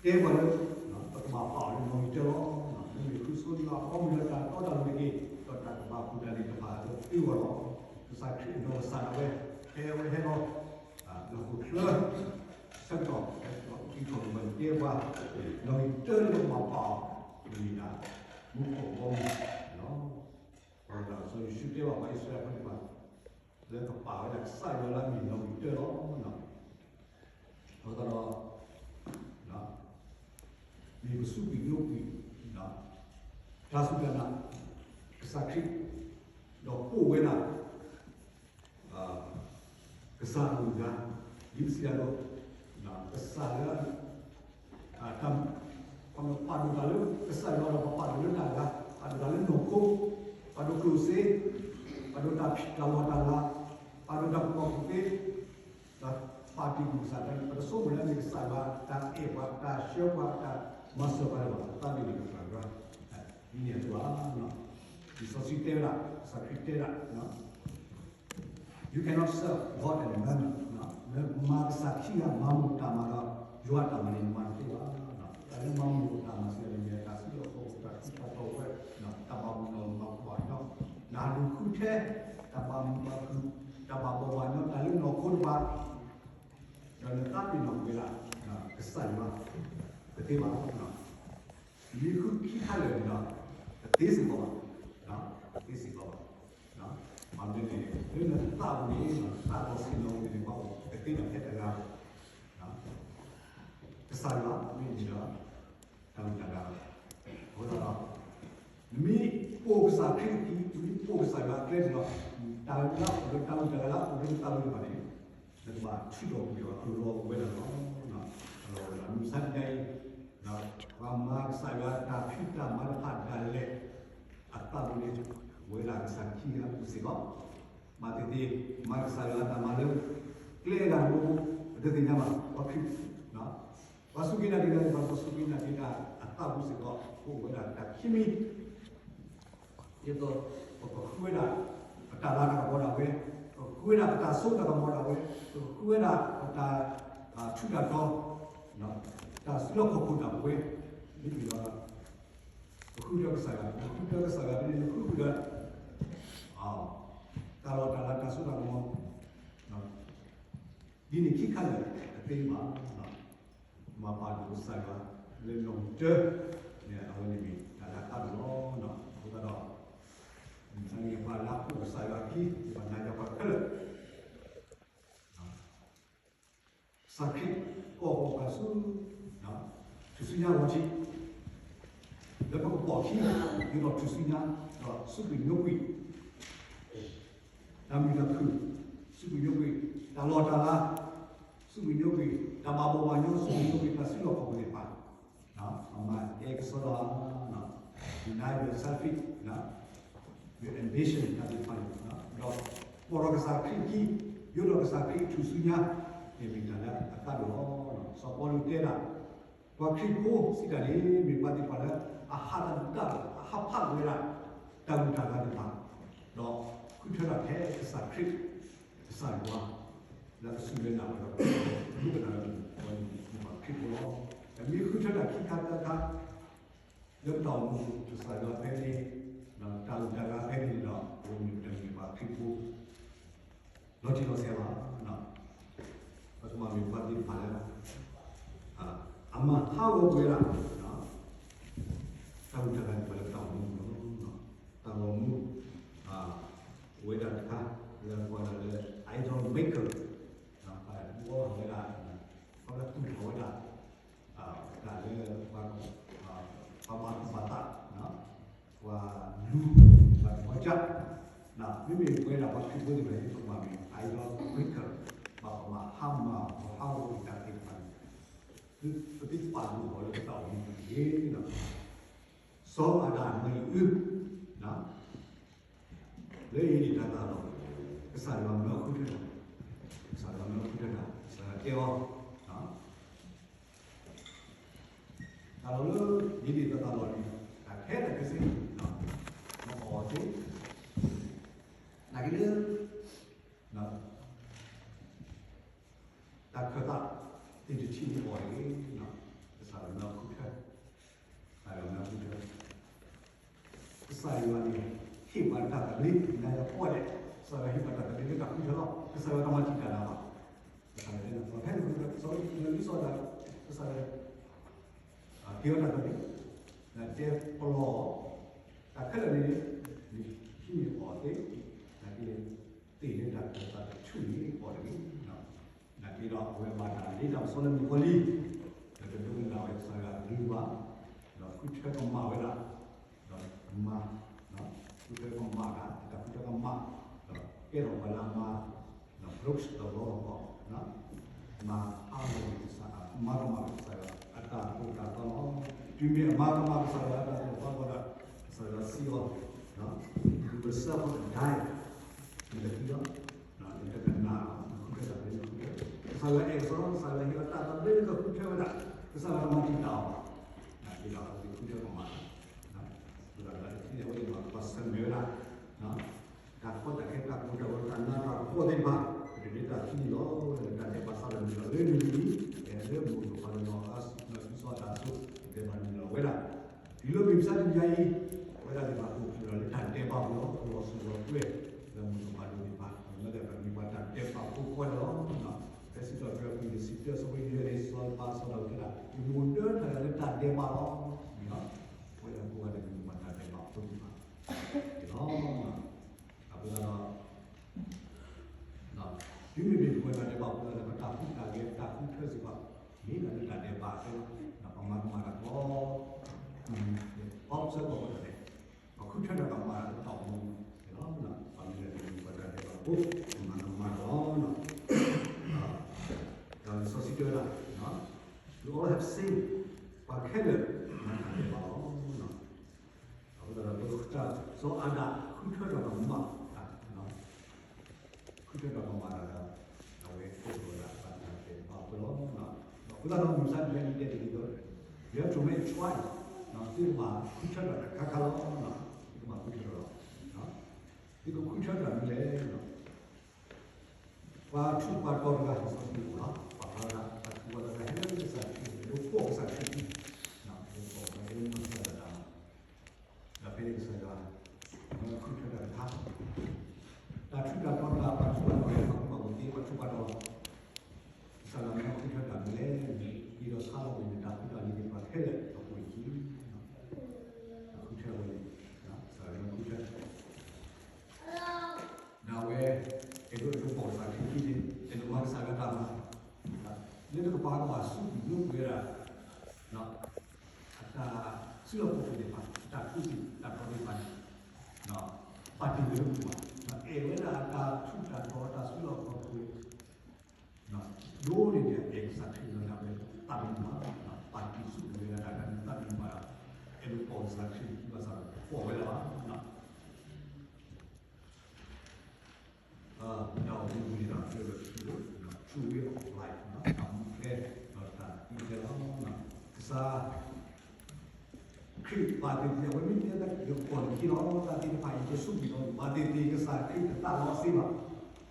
တဲပှၤလၢ ပကဘၣ်ပာ်အီၤလၢနီၣ်ဂံၢ်တၢလီၤ. မ့မ့ၢ်ခရံာ်စိလီၤအဘီမုၢ်လၢတၢ်တီတၢ်လိၤတက့ၢ်, ဒီးတၢ်ကဘၣ်ကူၣ်တၢ်န့ၣ်တဖၣ်အသိးသ့ဝဲလီၤ. ကစၢ်ခရံာ်အနီၢ်ကစၢ်ဒၣ်ဝဲ ဟဲဝဲဟဲလီၤ လၢဟီၣ်ခိၣ်ချၢ ဆၢကတီၢ် ကစၢ်ခရံာ်တဲပှၤ နီၣ်ဂံၢ်တၢလၢပကဘၣ်ပာ်အီၤ မ့ၢ်ဒၣ် မူခိၣ်ဘီမုၢ်လီၤ. ပှၤဒီးစီၤယိၤၡူတဲဘၣ်ပှၤအံၣ်စရ့လးဖိသ့ၣ်တဖၣ် လၢကပာ်ဝဲဒၣ်ကစၢ်ယွၤလၢအမ့ၢ်နီၣ်ဂံၢ်တၢလီၤ. အဃိသတးဒီး မ့ၢ်ပစူးကွံာ်ဒိကွံာ် တၢ်စူၢ်တၢ်နာ် ကစၢ်ခရံာ် ဒီးပိာ်ဝဲဒၣ် ကစၢ်အဂုၤအဂၤ ဒ်ပစံးတၢ်ဒီး ကစၢ်လၢ တၢ် ပပာ်ဒိၣ်တၢ်လၢကစၢ်ယွၤဒီးပပာ်ဒိၣ်လၢတၢ်အဂၤ, ပာ်ဒိၣ်တၢ်လၢနီၢ်ခိ, ပာ်ဒိၣ်ကျိၣ်စ့, ပာ်ဒိၣ်တၢ်ဖံးတၢ်လီၢ်တၢ်လၤ, ပာ်ဒိၣ်တၢ်ကူၣ်ဘၣ်ကူၣ်သ့, ဒီးပာ်တ့ၢ်ကွံာ်ကစၢ်ယွၤ ပတဆိကမိၣ်လၢမ့ၢ်ကစၢ်ယွၤ တၢ်အဲၣ်ပှၤ တၢ်ဆှၢပှၤ တၢ်မၤစၢၤပှၤလၢၤဘၣ်, ပသးမ့ၢ်ကစၢ်ယွၤ ဒ်န့ၣ်အသိးဧါ. လံာ်စီဆှံတဲဝဲဒၣ် ကစၢ်ခရံာ်တဲဒၣ် You cannot serve God and mammon. နမၤကစၢ်ခံဂၤ မၤမိၢ်တၢ်မၤဒီး ယွၤအတၢ်မၤန့ၣ် နမၤတသ့ဘၣ်. တၢ်လၢမၤမိၢ်တၢ်မၤစ့ၢ်ကီးန့ၣ် မ့ၢ်တၢ်စုလီၢ်ခီၣ်ခိၣ် တၢ်ထူးတၢ်တီၤဝဲ တၢ်ဘၣ်မုၢ်နီၢ်မုၢ်ဘၣ်ကဘၣ်ညီ တၢ်ဒုးဃုထဲ တၢ်ဘၣ်မုာ်ဘၣ်ခုၣ် တၢ်ဘၣ်ဘီၣ်ဘၣ်ညီ တၢ်လၢနီၢ်ခိတဖၣ် ဒီးနသးပ့ၤနီၣ်ကွံာ်ဝဲဒၣ် ကစၢ်ယွၤ တသ့ဘၣ်. မ့ၢ်ဃုခံခါလၢာ်န့ၣ်ဒီး တသ့စ့ၢ်ကီးဘၣ်, တသ့စ့ၢ်ကီးဘၣ်. မ့မ့ၢ်န့ၣ် လၢနသးပူၤန့ၣ် နသးဒီးဆ့ၣ်နီၤပူၤန့ၣ် ပှၤအိၣ်တသ့နီၣ်ထဲတဂၤဘၣ်. ကစၢ်ယွၤမ့ၢ်န့ၣ်ဒီး တၢ်ဂုၤတၢ်ဂၤ အဃိသတးဒီး နမ့ၢ်ပိာ်ကစၢ်ခရံာ်အခံ နမ့ၢ်ပိာ်ကစၢ်ယွၤအကျဲန့ၣ်ဒီး တၢ်လၢအအိၣ်လၢတၢ်ဂုၤတၢ်ဂၤလၢအအိၣ်လၢနသးပူၤန့ၣ် နကဘၣ်ထုးထီၣ်ကွံာ်အီၤ အလီၢ်အိၣ်ဝဲဒၣ်လီၤ. အလီၢ်အိၣ်ဝဲဒၣ် မုၢ်မဆါတနံၤအံၤ ပှၤမၤကစၢ်ယွၤတၢ်ဖံးတၢ်မၤတဖၣ်ဒၣ်လဲာ် အသးပူၤန့ၣ် အိၣ်ဝဲဒၣ်ကစၢ်ခံဂၤအပူၤစ့ၢ်ကီး, မၤသ့ၣ်သ့ၣ် မၤကစၢ်ယွၤတၢ်မၤလၢ ကျဲအဂၤတဘိ ပတသ့ၣ်ညါဘၣ် ပှၤခရံာ် ပှၤစူၢ်က့ၤနာ်က့ၤတဂၤန့ၣ် ပှၤစူၢ်က့ၤနာ်က့ၤတၢ်အသးပူၤစ့ၢ်ကီး ကအိၣ်ဝဲဒၣ်တၢ်ခံမံၤ ဒ်သိး ပကဃုဝဲဒၣ် ပတၢ်လၤတၢ်ကပီၤဒၣ်ဝဲ, ပကဃုဝဲဒၣ်ပတၢ်စိတၢ်ကမီၤဒၣ်ဝဲ, ပကဃုဝဲဒၣ်ပတၢ်ထူးတၢ်တီၤ, တၢ်စုလီၢ်ခီၣ်ခိၣ်ဒၣ်ဝဲ, မ့မ့ၢ်ဒီး ပဃုထၢကစၢ်ယွၤ, ပဃုထၢကစၢ်ယွၤန့ၣ် ပဃုထၢ တၢ်လီၢ်တၢ်လၤတၢ်စိတၢ်ကမီၤ ဒ်န့ၣ်ခံခါလၢာ် တသ့ဘၣ်. မၤပာ်ဒိၣ်ကစၢ်ယွၤ လၢနီၣ်တၢ်န့ၣ် အဝဲန့ၣ်မ့ၢ်တၢ်လၢအကါဒိၣ်လီၤ. အဃိသတးဒီး မ့ၢ်ပှၤလၢအအိၣ်ကစၢ်ယွၤအခံ ပှၤနာ်ယွၤပှၤခဲလၢာ် ကစၢ်ခရံာ်ကိးပှၤဆူ ထူၣ်စုညါလီၤတံၢ် လၢပကပိာ်ခံ ဒ်သိးထူၣ်စုညါ ဒီးစူးကွံာ်ညိကွံာ် တၢ်မုာ်တၢ်ခုၣ် စူးကွံာ်ညိကွံာ် တၢ်လီၢ်တၢ်လၤ စူးကွံာ်ညိကွံာ် တၢ်ဘၣ်ဘီၣ်ဘၣ်ညီ စူးကွံာ်ညိကွံာ် တၢ်စုလီၢ်ခီၣ်ခိၣ်သ့ၣ်တဖၣ် အမၤကဲကစီဒီ deny your selfish, your ambition တၢ်သ့ၣ်တဖၣ်န့ၣ် ဒီးပိာ်ဒီးကစၢ်ခရံာ်အခံ ယိးဒီးကစၢ်ခရံာ်အထူၣ်စုညါ မ့ၢ်တၢ်လၢအကါဒိၣ်လီၤ. စီၤပီလူးတဲဒၣ် ပှၤခရံာ်ဖိစံးတၢ်န့ၣ် မ့ၢ်ပှၤသ့ၣ်တဖၣ်လၢ အဟးတၢ်ဒၣ် အဟးဖးဝဲဒၣ် တၢ်ဂုၤတၢ်ဂၤသ့ၣ်တဖၣ် ဒီးဃုထၢတၢ်ဖဲကစၢ်ခရံာ် ကစၢ်ယွၤ လၢအကစူၢ်လၢနၤဝဲဒီး မူကနၣ်လၢ ပှၤမ့ၢ်ခရံာ်ဖိလီၤ. ပမ့ၢ်ဃုထၢတၢ်ခံခါသၢခါ လၢပတၢ်အိၣ်မူ ကစၢ်ယွၤဖဲန့ၣ် တၢ်ဂုၤတၢ်ဂၤဖဲန့ၣ်ဒီး ပမ့ၢ်ပတမ့ၢ်ပှၤခရံာ်ဖိ လီၤတံၢ်လီၤဆဲးဘၣ်. ပကဘၣ်မ့ၢ်ပှၤသ့ၣ်တဖၣ်လၢ အမၤဟးဂီၤကွံာ်ဝဲဒၣ် တၢ်ဂုၤတၢ်ဂၤသ့ၣ်တဖၣ်လၢပတၢ်အိၣ်မူပူၤလီၤ. တၢ်ဂီၤမူ အိၣ်ဝဲဒၣ်တခါ လၢပကိးဒၣ်လၢ idol maker ပှၤဘှီထီၣ်ဝဲဒၣ် ပှၤသူၣ်ထီၣ်ဝဲဒၣ် တၢ်လၢ ပှၤဘၣ်သူၣ်ဘၣ်သး ပှၤလူၤ ပှၤဘီကၢ် မ့မ့ၢ်ပဝဲဒၣ်ပှၤခရံာ်ဖိသ့ၣ်တဖၣ် ပကဘၣ်မ့ၢ် idol maker ဘၣ်ပမၤဟါမၢ် ပဟးဂီၤတၢ်သ့ၣ်တဖၣ်န့ၣ် ပသုပာ်ဒိၣ်ထီၣ်လၢပတၢ်အိၣ်မူပူၤတက့ၢ်. စီၤအၤဒၣ်မံၤအု လၢဧ့ဒ့ၣ်တၢ်သးလီၢ် ကစၢ်ယွၤမၢဃုထၢတၢ်, ကစၢ်ယွၤမၢဃုထၢတၢ်, ကစၢ်ယွၤတဲအီၤ တၢ်လီၢ်လၢ ဧ့ဒ့ၣ်တၢ်သးလီၢ်န့ၣ် တၢ်ခဲလၢာ်ခဲဆ့ မ်အီၤသ့ နာ်က့လၢ တၢ်ခၢၣ်သးသ့ၣ်တထံၣ်န့ၣ်အီၤတဂ့ၤ, ကစၢ်ယွၤမၢဃုထၢ, ကစၢ်ယွၤမၢဃုထၢ ကစၢ်ယွၤန့ၣ် ဟ့ၣ်ပှၤတၢ်သဘျ့ နာ်ယွၤကိးဂၤဒဲး, ကစၢ်ယွၤဟ့ၣ်ပှၤတၢ်သဘျ့လၢတၢ်ဃုထၢလီၤ. ကစၢ်ယွၤတမၤတံာ်တာ်နၤဘၣ်. ကစၢ်ယွၤတဲနၤ ပှၤဖဲန့ၣ် ကစၢ်ယွၤလံစီၤဒၣ် ကစၢ်ယွၤ ဟ့ၣ်အီၤတၢ်သဘျ့, နတဲပလီၢ်, တၢ်ခဲလၢာ်န့ၣ် နဟံးန့ၢ်အီၤသ့, နက့ၤ သ့ၣ်လၢတၢ်ခၢၣ်သးတဆူၣ်န့ၣ် အီၤတဂ့ၤ. နာ်က့ဒီး အဝဲဘၣ်တၢ်လ့တၢ်ပစီလၢမုၣ်ကီၤလံၢ်, ဒီးတဒိကနၣ်ဝဲကစၢ်ယွၤအကလုၢ်ဘၣ်, ဒီးဃုထၢကမၣ်ဝဲဒၣ်, ဒီးမၤ, ဃုထၢကမၣ်တၢ်, တၢ်ဃုထၢကမၣ်, ဒီးကဲထီၣ်ပှၤလၢအမၤ, ဒီး break the law of God မၤဟးဂီၤကစၢ်, မၤကမၣ်ကစၢ်ယွၤ အတၢ်သိၣ်တၢ်သီလီၤ. တုၤမ့ၢ်အမၤကမၣ်ကစၢ်ယွၤအတၢ်သိၣ်တၢ်သီဒီး ကစၢ်ယွၤစံးအီၤ, you will suffer to die, နကသံလီၤ. နတကနၣ်, နဃုထၢတၢ်သဘျ့, ကစၢ်ယွၤအဲၣ်ကစီဒီ, ကစၢ်ယွၤဟ့ၣ်အီၤတၢ်သဘျ့လၢကဃုထၢဝဲဒၣ်, ကစၢ်ယွၤတမၤတံာ်တာ်အီၤဘၣ်. နာ်က့ဒီး အဝဲသ့ၣ်ဃုထၢကမၣ်တၢ်, ဒီးတထံၣ်န့ၣ် အဝဲသ့ၣ်တဖၣ် ပှၤဆၢၣ်မဲာ်ဝဲဒၣ် တၢ်ကီတၢ်ခဲ တၢ်ကိၢ်တၢ်ဂီၤ တၢ်နးတၢ်ဖှီၣ်သ့ၣ်တဖၣ်, ပတဒုးတၢ်သံန့ၣ်လီၤ. လၢတၢ်ဒဲးဘးစးထီၣ်န့ၣ်လီၤ. လၢနုၤလံ, လၢမိၢ်ဒိၣ်ပၢ်ဒိၣ် နီၢ်အၡံစီအတၢ်စိၤ ဒဲးဘးန့ၣ်လီၤဝဲဒၣ်. တုၤလၢမုၢ်မဆါတနံၤညါအံၤ, အဝဲဒၣ်သ့ၣ်တဖၣ် ပအိၣ်ဖျဲၣ်ဒီးလၢတၢ်ဒဲးဘးပူၤလီၤ. လီၤစိၤလီၤကွဲ လၢမိၢ်ဒိၣ်ပၢ်ဒိၣ်သ့ၣ်တဖၣ်, လၢတၢ်မ့ၢ်ပှၤတၢ်ဒဲးဘးဖိခွါန့ၣ်လီၤ. ဖဲစံးထီၣ်ပတြၢၤ ခွံ ဆံတၢ ဆၢဖိယဲၢ်န့ၣ် စီၤပၤစီၤဒၤဝံးတဲဒၣ် ယမိၢ်ဒၢထီၣ်ယၤလၢတၢ်ဒဲးဘးလီၤ. န့ၣ်လီၤ. အဝဲဒၣ်ကိးဂၤဒဲး မ့ၢ်ပှၤတၢ်ဒဲးဘးဖိသ့ၣ်တဖၣ် န့ၣ်လီၤ. အဃိသတးဒီး တုၤမ့ၢ်ပပှၤတၢ်ဒဲးဘးဖိသ့ၣ်တဖၣ် ပတၢ်ဟူးတၢ်ဂဲၤ ပတၢ်ဃုထၢစ့ၢ်ကီး မ့ၢ်ဒၣ်လၢတၢ်ဒဲးဘးအဃိ, ပမၤကမၣ်တၢ်ကီ ပီဆၢကီးပတၢ်ဒဲး, ပဃုထၢတၢ်ကမၣ်တၢ်ကတီၢ်မူန့ၣ်လီၤ. ပမ့ၢ်ဒၣ်ပှၤတၢ်ဒဲးဘးဖိ ပမၤကမၣ်တၢ်လီၤ. ဒီးလံာ်စီဆှံတဲဝဲဒၣ် we all have sinned, ပှၤခဲလၢာ် မၤတၢ်ဒဲးဘးလီၤ. အဃိသတးဒီး စီၤအၤဒၣ်ဃုထၢတၢ်ကမၣ်တၢ်, ဃုထၢတၢ်ကမၣ်တၢ်ဒီး အဝဲကိးထီၣ်ဝဲဒၣ်ပှၤတၢ်ဒဲးဘးဖိလီၤ. အဃိသတးဒီး မုၢ်မဆါတနံၤညါအံၤတဲတ့ၢ်လံဒီး you have to make a choice, သုကဘၣ်ဃုထၢတၢ်တခါခါလီၤ. သုကဘၣ်ဃုထၢတၢ်လီၤ. သုကဃုထၢတၢ်မနုၤလဲၣ်. ပှၤထူးပှၤတီၤတဂၤ လံာ်စီဆှံပူၤလီၤ. ပှၤဖးဝဲဒၣ် ပှၤထူးပှၤတီၤတဂၤ ဟဲလၢကစၢ်ခရံာ် ဒိးဖှီၣ်ကစၢ်ခရံာ်, ဒိးဖှီၣ်ကစၢ်ခရံာ် မၤကစၢ်ယွၤတၢ်မၤ, ဒီးဖဲန့ၣ်ကစၢ်ယွၤ မၢဃုထၢတၢ်တခါ, တၢ်ထူးတၢ်တီၤတဂၤ ပှၤထူးပှၤတီၤတဂၤ ပှၤကူၣ်ဘၣ်ကူၣ်သ့ ပှၤထူးပှၤတီၤလီၤ. ကစၢ်ယွၤမၢဃုထၢတၢ်မနုၤလဲၣ်န့ၣ် ဒ်သိးဆါလီၤကွံာ်န့ၣ် တၢ်ဖုတၢ်လံၤသ့ၣ်တဖၣ်ခဲလၢာ် အတၢ်စုလီၢ်ခီၣ်ခိၣ်သ့ၣ်တဖၣ်, အတၢ်ကူၣ်သ့တၢ်တီသ့ၣ်တဖၣ်န့ၣ် ပာ်တ့ၢ်ဝဲလၢပူၤဘၣ်. အဲၣ်ဝဲဒၣ်အတၢ်ထူးတၢ်တီၤတၢ်စုလီၢ်ခီၣ်ခိၣ် ဒိၣ်န့ၢ်ဒံး အဲၣ်ကစၢ်ခရံာ်လီၤဒၣ်ဝဲသးတမုာ်ဘၣ်, ပာ်တ့ၢ်ဆူၣ်ဝဲဒၣ်တၢ်တမုာ်သးတမုာ်ဘၣ်ဒီး အဲၣ်ဒိးပိာ်ကစၢ်ခရံာ်သးဘၣ် ပိာ်ဝဲဒၣ်ဘၣ်. တၢ်အိၣ်မူပူၤန့ၣ်ဒီး ကဲဝဲထူဝဲ true way of life တၢ်မူကျဲ ဒီးတၢ်သံကျဲလီၤ. ကစၢ် ခရံာ်ဘၣ်သ့ၣ်သ့ၣ် အဝဲမ့ၢ်တဲလၢယကီၢ်နခံလီၤ တၢ်သ့ၣ်တဖၣ်အံၤ ယဆိကမိၣ်လီၤ ဘၣ်သ့ၣ်သ့ၣ် ကစၢ်ခရံာ်တသးလီအီၤစ့ဘၣ်,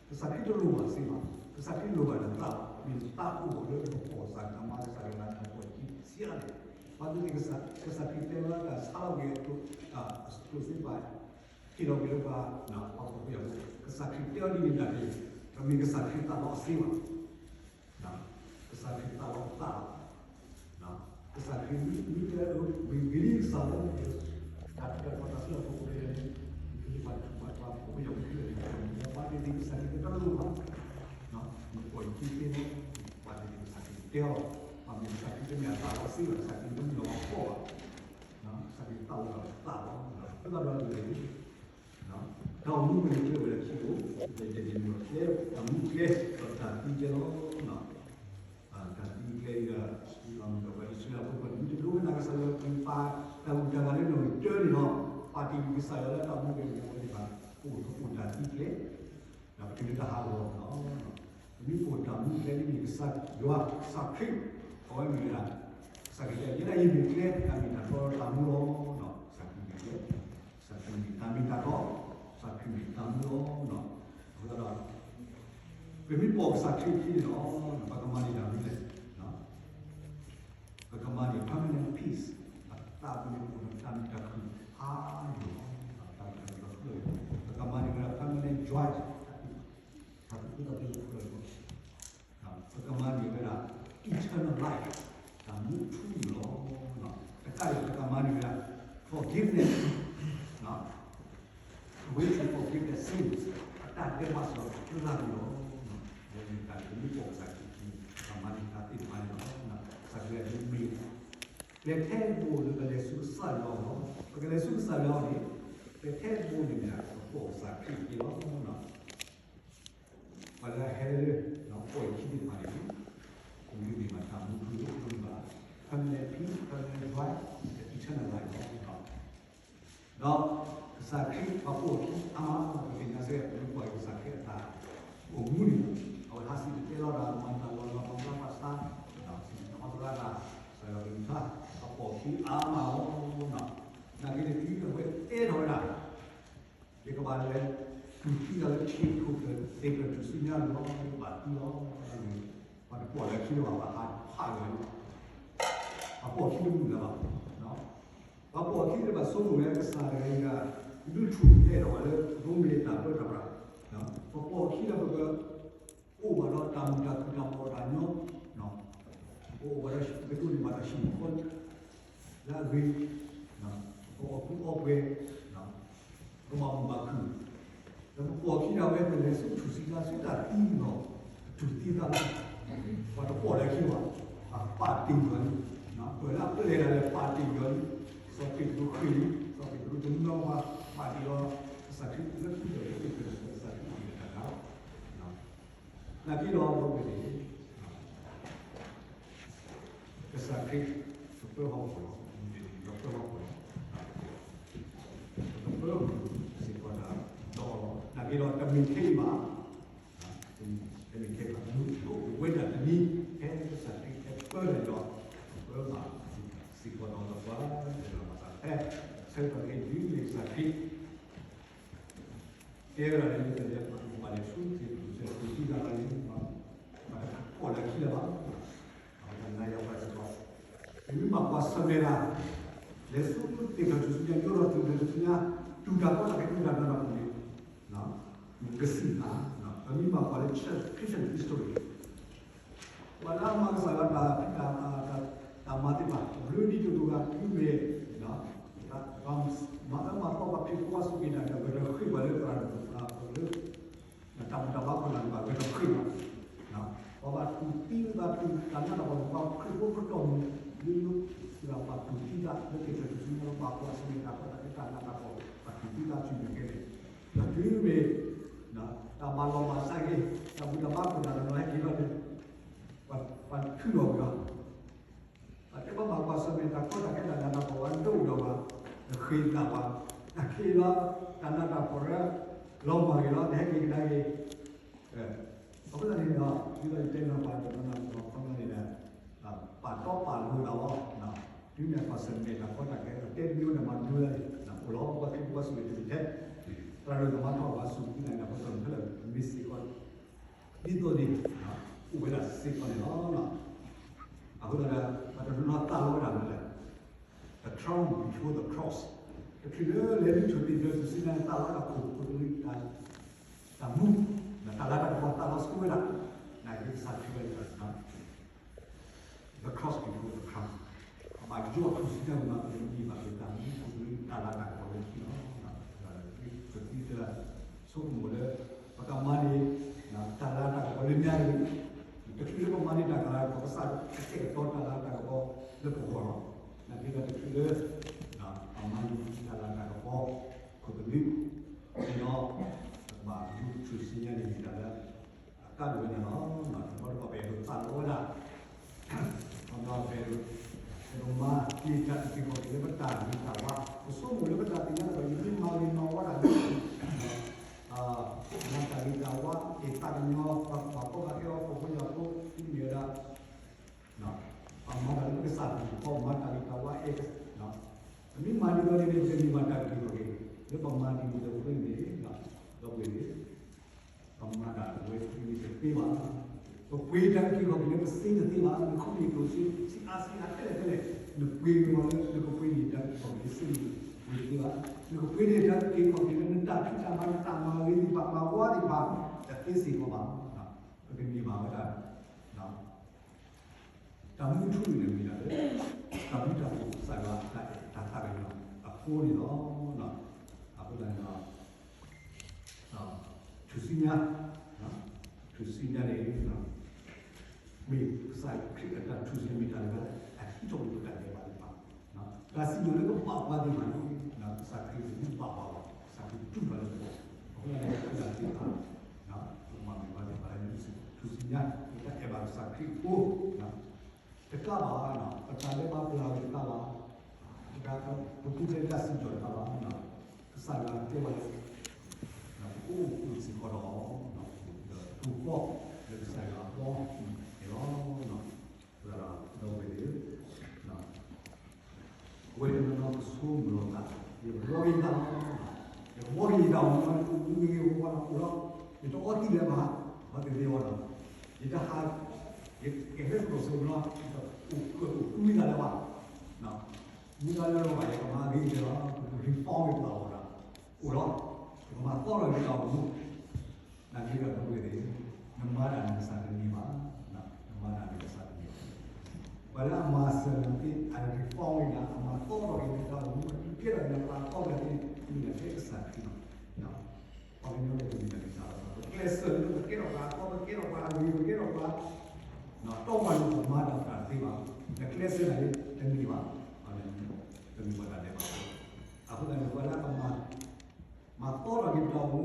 ကစၢ်ခရံာ်တလိၣ်ဘၣ်စ့ဘၣ်, ကစၢ်ခရံာ်လိၣ်ဘၣ်နသး, မ့ၢ်နသးအိၣ်ဘၣ်လၢနကပိာ်ကစၢ်ကမါကစၢ်ယွၤနၤ နကပိာ်ခံဆံးအါန့ၣ်, ဘၣ်သ့ၣ်သ့ၣ် ကစၢ်ခရံာ်တဲလီၤတၢ်ဆါလီၤက့ၤ အကျိၣ်စ့ဘၣ် ဟ့ၣ်လီၤက့ၤလၢပှၤ ပှၤကီၢ်ပယီၤဖိ, ကစၢ်ခရံာ်တဲအီၤဒ်န့ၣ်ဒၣ်န့ၣ်, တမ့ၢ်ကစၢ်ခရံာ်သးလီအီၤစ့ဘၣ် ကစၢ်ခရံာ်သးလီအီၤသးလီၤ. ကစၢ်ခရံာ်မ့ၢ်တဲ we believe ကစၢ်လၢ တၢ်တၢ်ပှၤတၢ်စုလီၢ်ခီၣ်ခိၣ်န့ၣ် ပှၤပှၤပှၤပယီၤဖိန့ၣ် ဘၣ်သ့ၣ်သ့ၣ် ကစၢ်ခရံာ်တလိၣ်ဘၣ်, နပိာ်ယခံသ့လီၤ, ဘၣ်သ့ၣ်သ့ၣ် ကစၢ်ခရံာ်တဲအီၤ, ဘၣ်မနုၤ ကစၢ်ခရံာ်တမ့ၢ်အသးလီအီၤစ့ဘၣ်, ကစၢ်ခရံာ်တမ့ၢ်လီၤအီၤဖှီၣ်ဘၣ် ကစၢ်ခရံာ်သးလီအီၤသးလီၤ, အဃိသတးဒီးန့ၣ် တၢ်အိၣ်မူပူၤန့ၣ် ကဲဝဲဒၣ်ခံဘိ, တၢ်မူကျဲ ဒီးတၢ်သံကျဲလီၤ. တၢ်သံကျဲအံၤဒီး ပဝဲအံၣ်စရ့လးဖိ ပှၤတမံၤတဒိကနၣ်ကစၢ်ယွၤ ပာ်တၢ်ဂုၤတၢ်ဂၤလၢနီၣ်ဂံၢ်တၢန့ၣ်လီၤ, ပာ်တ့ၢ်ကစၢ်ယွၤလၢတၢ်မူပူၤန့ၣ် အဝဲသ့ၣ်တဖၣ် အိၣ်တၢ်သံကျဲ ဒီးပတုၤလၢတၢ်ဟးဂီၤလီၤ. ပမ့ၢ်အိၣ်တၢ်မူကျဲဒ်န့ၣ် ကစၢ်ယွၤ ကစၢ်ခရံာ် အဝဲမ့ၢ်ဝဲဒၣ် ကစၢ်ခရံာ်တဲ ယဲဒၣ်ယမ့ၢ်ကျဲ တၢ်မ့ၢ်တၢ်တီဒီးတၢ်မူလီၤ. ကစၢ်ခရံာ်မ့ၢ်ကျဲ ကစၢ်ခရံာ်မ့ၢ်တၢ်မ့ၢ်တၢ်တီ, ကစၢ်ခရံာ်မ့ၢ်တၢ်မူလီၤ. အဃိသတးဒီး ပမ့ၢ်ပိာ်ကစၢ်ခရံာ်ခံန့ၣ်လီၤ ပကမၤန့ၢ်တၢ်မနုၤလဲၣ်, ပကမၤန့ၢ် permanent peace, အသးပူၤန့ၣ်အိၣ်ဒီးတၢ်မုာ်တၢ်ခုၣ်ဖးဒိၣ်, တၢ်မုာ်တၢ်ခုၣ်ဖးဒိၣ်, ပကမၤန့ၢ်ဝဲဒၣ် permanent joy, တၢ်သူၣ်ခုသးခုလၢပှဲၤလီၤ, ပကမၤန့ၢ်ဝဲဒၣ် eternal life, တၢ်မူထူယိာ်လီၤ. တကးဒံး ပကမၤန့ၢ်ဝဲဒၣ် forgiveness, a way to forgive the sins, အတၢ်ဒဲးဘးစ့ၢ်ကီး ကလၢ်ကလီၤ. အဝဲန့ၣ်တၢ်လၢပမ့ၢ်ပိာ်ကစၢ်ခရံာ်အခံ ပကမၤန့ၢ်တၢ်သ့ၣ်တဖၣ်န့ၣ်လီၤ. ကစၢ်ခရံာ်မ့ၢ် ပျဲထဲတဘိလၢပလဲၤဆူကစၢ်ယွၤအအိၣ်လီၤ. ပကလဲၤဆူကစၢ်ယွၤအအိၣ်န့ၣ် ပျဲထဲတဘိန့ၣ်မ့ၢ်ဒၣ် ပပိာ်ကစၢ်ခရံာ်အခံလီၤ. ပှၤလၢအဟဲလၢ ပိာ်ယခံသ့ၣ်တဖၣ်န့ၣ် ပမ့ၢ်မ့ၢ်ဘၣ်တၢ်မူထူယိာ် ပမ့ၢ်ဘၣ် permanent peace, permanent joy, eternal life လီၤ. ဒီးကစၢ်ခရံာ်ပှၤပိာ်အခံအါမး ပသ့ၣ်ညါစ့ၢ်ကီး ပမ့ၢ်ကွၢ်က့ၤကစၢ်ခရံာ်အတၢ်အိၣ်မူန့ၣ် အဝဲဟးစံၣ်တဲၤတဲလီၤတၢ် မၤတၢ်လီၤလီၤ မၤဘျါပှၤဆါ စံၣ်တဲၤတဲလီၤတၢ် ကစၢ်ယွၤကလုၢ်ကထါ ပှၤပိာ်အခံအါမးလီၤ. နာ်က့န့ၣ် တုၤအဝဲတဲထီၣ်ဝဲဒၣ် ယကဘၣ်လဲၤတူၢ်သံသးလၢထံခိၣ်သ့ၣ်ကထူၣ်စုညါလီၤ ယကဘၣ်သံလီၤ. ပှၤတပိာ်လၢခံလၢၤဘၣ် ပှၤဟးဖးဂ့ၤလီၤ. ပှၤပိာ်အခံတမုာ်လၢၤဘၣ်. ပှၤပိာ်အခံတဘၣ်ဆိကမိၣ်ဝဲကစၢ်တဂၤအံၤ ဒုးထူၣ်ဖျဲးဒီးပှၤလၢ ရိမ့ၤတၢ်ပၢတၢ်ပြး, ပပိာ်အခံဒီးပက အိၣ်ဘၣ်ဒီးတၢ်မုာ်တၢ်ခုၣ်တၢ်မီၢ်တၢ်ညီ, ပအိၣ်ဘၣ်ဒီး ပဒိးန့ၢ်ဘၣ်တၢ်ဆူၣ်မုၢ်ခီ လၢအဂ့ၤ, ပကအီၣ်ကူအီပှဲၤ, ပကဘၣ်မုာ်ဘၣ်ခုၣ်, ဒီးပပိာ်အခံဒၣ်ဝဲ ပလဲၤဆူထူၣ်စုညါ ဆူတၢ်သံလီၤ, ပတူၢ်သံသးလီၤ, ပှၤတပိာ်လၢခံဘၣ်, ပပာ်တ့ၢ်ယွၤလံ, ပှၤလၢအပျဲၢ်ဒၣ်လဲာ်ပာ်တ့ၢ်ယွၤလံ, စီၤပ့းတရူးဃ့လံ, စီၤပ့းတရူးတနီၤပှၤ ပာ်တ့ၢ်လီၤ, ကစၢ်ခရံာ်လၢခံဒီး ကစၢ်ခရံာ်အံၤတၢ်ကါလီၤ. နာ်က့ဒီး ပဝဲန့ၣ် ကစၢ်ခရံာ် ကပၢဟီၣ်ခိၣ်လီၤ, ကပၢဟီၣ်ခိၣ်လီၤ, ကပၢဟီၣ်ခိၣ်စ့ၢ်ကီးတၢ်ဒီးလီၤ. နာ်က့ဒီး တမ့ၢ်ခဲအံၤဘၣ်, တမ့ၢ်ခဲအံၤဘၣ်, မုၢ်အိၣ်ဝဲဒၣ်တနံၤ ဖဲကစၢ်ခရံာ်ကပၢလၢာ်ဒီး ကပၢဘၣ်စ့ၢ်ကီးဒီးပှၤ လၢဘၣ်သးဖဲ ဆၢကတီၢ်ခဲအံၤ ဒ်န့ၣ်ကစၢ်ခရံာ် တဲဝဲဒၣ်လၢ ယတလဲၤပှၤလဲၤဆူသ့ၣ်တဖၣ် သ့ၣ်တဖၣ်လၢ ပှၤတပိာ်လၢခံလၢၤဘၣ်, ပှၤတနါယၤပှၤစ့ၢ်ကီး, ပမ့ၢ်ဘၣ်ကွၢ်ဆၢၣ်မဲာ်တၢ် လဲၤဆူသ့ၣ်တဖၣ်ထူၣ်စုညါ ယိဒီးသ့ၣ်တဖၣ်ထူၣ်စုညါ တူၢ်တၢ်ကီတၢ်ခဲ တူၢ်တၢ်ကီတၢ်ခဲန့ၣ် ကစံၣ်သး, ပမ့ၢ်ဘၣ်ကွၢ်လၢ church Christian history ပှၤလၢအမၤကစၢ်ယွၤတၢ်ဖံးတၢ်, တၢ်မၤသ့ၣ်တဖၣ် ဘျုးဒ်သိးသိးဂၤ တုၤမ့ၢ် မၤအၢမၤသီ ပှၤဖံးဖိအစူၢ်က့ၤနာ်က့ၤ ဂဲၤထီၣ်ဃ့ၢ်ပှၤလၢသရၣ်ဒိၣ်လၢ တၢ်မူတၢ်ဘါခိၣ်နၢ်န့ၣ် ဘၣ်ဂဲၤထီၣ်ဃ့ၢ်လီၤ. ပှၤဘၣ်တူၢ်သံသး တူၢ်တၢ်နးတၢ်ဖှီၣ်န့ၣ် ပှၤခရံာ်ဖိကတီၢ်မူ လၢ လၢက့ၤတၢ်ထူၣ်စုညါလၢဘၣ်ကွၢ်ဆၢၣ်မဲာ်တၢ်ကီတၢ်ခဲတၢ်နးတၢ်ဖှီၣ် ပှၤထူၣ်စုသးစုမဲာ်ကဲန့ၣ် ပတုၤမ့ၢ် တၢ်ဘၣ်လီၤဘၣ်စးက့ၤ တၢ်ဘူၣ်တၢ်ဘါခိၣ်တၢ်တနီၤဟဲက့ၤလီၤန့ၣ် ပှၤထုးလီၤဝဲလီၤ. ပတဲဘၣ်ဘၣ်ကွၢ်ဆၢၣ်မဲာ်တၢ်ကီတၢ်ခဲတၢ်နးတၢ်ဖှီၣ်ဝဲဒိၣ်ဒီးပှၤ နဃ့သးပှၤ တၢ်ခဲလီၤ တၢ်နးတၢ်ဖှီၣ်ရၢ လီၤမၢ်ဂ့ၤလီၤ နဟဲက့ၤကဒါက့ၤ အဃိသတးန့ၣ်ဒီး ဒ်သိးယတဲနီၤပှၤတနီၤနီၤခီန့ၣ်ဒီး ပာ်တီပာ်လိၤသးလီၤ. တုၤမ့ၢ်ကွၢ်ဆၢၣ်မဲာ်တၢ်ကီတၢ်ခဲ တဲတမံၤန့ၣ်မၤဒိလၢ အိၣ်လီၤ ပှၤခရံာ်ဖိပှၤစူၢ်က့ၤတၢ်ကီထဲ သရၣ်ဒိၣ်သမါထီၣ်ပှၤစူၢ်က့ၤနာ်က့ၤ ပှၤကမျၢၢ်လၢမ့ၢ်စ့ၢ်ကီး ဒ်သိးန့ၣ် အိၣ်ဝဲဒၣ်စ့ၢ်ကီးန့ၣ်လီၤ. အဃိသတးဒီး ပှၤတနီၤနီၤသးလီဝဲဒၣ်မနုၤလဲၣ် the crown before the cross တချုးလၢလဲၤနုာ်ထူၣ်သ့ၣ်ညါထူၣ်စုညါန့ၣ် သးလီဝဲဒၣ်ခိၣ်သလုး တၢ်မူ တၢ်လၤတၢ်ကပီၤသးလီဆူဝဲဒၣ် နာ်က့ကစၢ်ခရံာ်ဝဲဒၣ် the cross before the crown ဘၣ်ယိၣ်ထူၣ်စုညါဝဲမး ပမ့ၢ်ဘၣ်က့ၤတၢ်မူခိၣ်သလုးတၢ်လၤတၢ်ကပီၤလၢခံလီၤ. ပသုတဆိကမိၣ်လၢ ပကမၤန့ၢ် တၢ်လၤတၢ်ကပီၤလၢညါန့ၣ် တချုးလၢပမၤန့ၢ်တၢ်လၤတၢ်ကပီၤ ကစၢ်ကဆဲးကတီၤတၢ်လၤတၢ်ကပီၤလၢပဂီၢ်လီၤ. နာ်က့ဒီးတချုးလၢ ပမၤန့ၢ်တၢ်လၤတၢ်ကပီၤ ခိၣ်သလုးန့ၣ်ဒီး ပကဘၣ်ယိၣ်ထူၣ်စုညါန့ၣ်မ့ၢ်တၢ်လၢ အကါဒိၣ်ဝဲန့ၣ်လီၤ. တဘျီတခီၣ်ပအဲၣ်ဒိးသးလီဝဲဒၣ် ခီဖျိပအဲၣ်ဒိး အဲၣ်ဒိးမၤတ့ၢ်တၢ်အုၣ်က့ၤခီၣ်က့ၤလၢပတၢ်ဂ့ၤတၢ်ဝါ ပဆိကမိၣ်လၢပတၢ်သ့ၣ်ညါလၢပှၤယမ့ၢ်မၤဂ့ၤမၤဝါတၢ်လၢ မၤတၢ်ဂ့ၤတၢ်ဝါ က့ၤသးကညီၤ ပှၤဖှီၣ်ဖိဃဲအီၤဖှီၣ်ဖိယာ်ဖိ ဒ်န့ၣ်ဝဲဒၣ် ပမၤတၢ်လၢပကစၢ်ပူၤဃီ မၤတၢ်ဂ့ၤတၢ်ဝါအဲၣ် ပမ့ၢ်မၤဒ်သိးန့ၣ် ပကန့ၢ်ဘၣ်တၢ်အုၣ်က့ၤခီၣ်က့ၤ လၢပမၤဒ်န့ၣ်ဒီးပကန့ၢ် ဒီပုၢ်ဝဲၢ်န့ၣ် ပမၤတၢ်ဝဲဒ်န့ၣ်တသ့ဘၣ်. ပပှ့ၤတၢ်အုၣ်က့ၤခီၣ်က့ၤလၢပစ့တသ့ဘၣ်. နခူၣ်န့ၢ်ကျိၣ်စ့ စံးအါစံးအါထဲလဲၣ်ထဲလဲၣ် နပှ့ၤဝဲလၢနကပှ့ၤန့ၢ်တၢ်အုၣ်က့ၤခီၣ်က့ၤလၢစ့န့ၣ် ပှ့ၤတသ့ဘၣ်. နကပှ့ၤန့ၢ်တၢ်အုၣ်က့ၤခီၣ်က့ၤလၢနတၢ်ဖံးတၢ်မၤ နတၢ်မၤဂ့ၤသ့ၣ်တဖၣ် မၤဝါသ့ၣ်တဖၣ် တသ့စ့ၢ်ကီးဘၣ်. ပကန့ၢ်ဘၣ်ဝဲဒၣ် တၢ်မူထူန့ၣ်မ့ၢ်ဒၣ်လၢ တၢ်မူတၢ်ဘှီးကစၢ်ယွၤအတၢ်အဲၣ်တၢ်သးကညီၤအဃိန့ၣ်လီၤ. အဃိသတးန့ၣ်ဒီး ထူၣ်စုညါ ထူၣ်စုညါန့ၣ် မ့ၢ်ကစၢ်ခရံာ်အတၢ်ထူၣ်စုညါမ့ၢ်တၢ်လၢအဟံးထီၣ်ကွံာ်ပတၢ်ဒဲးဘးသ့ၣ်တဖၣ် တၢ်စံၣ်ညီၣ်လၢကဘၣ်ပှၤသ့ၣ်တဖၣ်န့ၣ် ကစၢ်ခရံာ်တဘၣ်ပှၤဘၣ် ကစၢ်ခရံာ်တူၢ်ဘၣ်လၢပဂီၢ် အဃိသတးန့ၣ် ပဝဲဒၣ်သ့ၣ်တဖၣ် ပကမၤမ့ၢ်ပှၤသ့ၣ်တဖၣ်လၢထူၣ်စုညါ ပတၢ်အဲၣ်ဘၣ်ကစၢ်ခရံာ်အဃိ တကးဘၣ် ပတၢ်လဲၤဘါပျၢ်ဝဲတကးဘၣ် ပတၢ်ပူၤဖျဲးတၢ်စံၣ်ညီၣ်တကးဘၣ် ကစၢ်ယွၤတဲဝဲလၢ ပကအိၣ်မူစ့ၢ်ကီးဒီး ပကအိၣ်ဃီလၢကစၢ်ယွၤအဘီအမုၢ်န့ၣ်လီၤ. ဒီးဝဲန့ၣ် အဝဲတနီၤနီၤကဆိကမိၣ်လီၤသး ယကဘှီက့ၤယတၢ်အီၣ် ယကဘှီက့ၤယတၢ်အီၣ် မ့ၢ်အိၣ်ဂ့ၤဂ့ၤဝီဝီဒီးအိၣ်လီၤ ယတအီထံၣ်လၢၤဘၣ် ဘၣ်သ့ၣ်သ့ၣ်ဝီဒီး ယတဟး ယကဟဲသကိးဆိလီၤ ယတအိၣ်ဃုာ်အိၣ်ဃုာ်ဝံသးလၢၤဘၣ် မ့ၢ်တၢ်လၢလီၤဘၣ် ယကမၤဂ့ၤက့ၤလီၤ ပက reform ဝဲပှၤအီၤဒီး အိၣ်လီၤ ပကမၤသီထီၣ်က့ၤတၢ်အိၣ်မူ နာ်က့ဒီး ဒီပုၢ်ဝဲၢ်သ့ၣ် နမၤတၢ်နကစၢ်တန့ၢ်ဘၣ်, နမၤတၢ်နကစၢ်တန့ၢ်ဘၣ်. ပှၤလၢအမၤစၢၤနၤသ့ အ reform ဝဲနၤ အမၤသီထီၣ်က့ၤနတၢ်အိၣ်မူ အဒုးကဲထီၣ်နပှၤသီထီၣ်သ့ မ့ၢ်နကဲကစၢ်ခရံာ်လီၤ. ပှၤကညီန့ၣ်တမ့ၢ်နကစၢ်လီၤ. ပကျဲးစၢးလၢပကကဲထီၣ်ပှၤအသီ ပကကဲထီၣ်ပှၤအဂ့ၤ ပကကဲထီၣ်ပှၤ တီပှၤန့ၣ် ပမၤတၢ်တသ့ဘၣ်. နကျဲးစၢးတၢ်န့ၣ်တန့ၢ်ဘၣ်. တမ့ၢ်ပှၤတၢ်ဒဲးဘးဘၣ်. အဃိသတးန့ၣ် ပှၤလၢအမၤ မၤသီထီၣ်က့ၤပတၢ်အိၣ်မူ,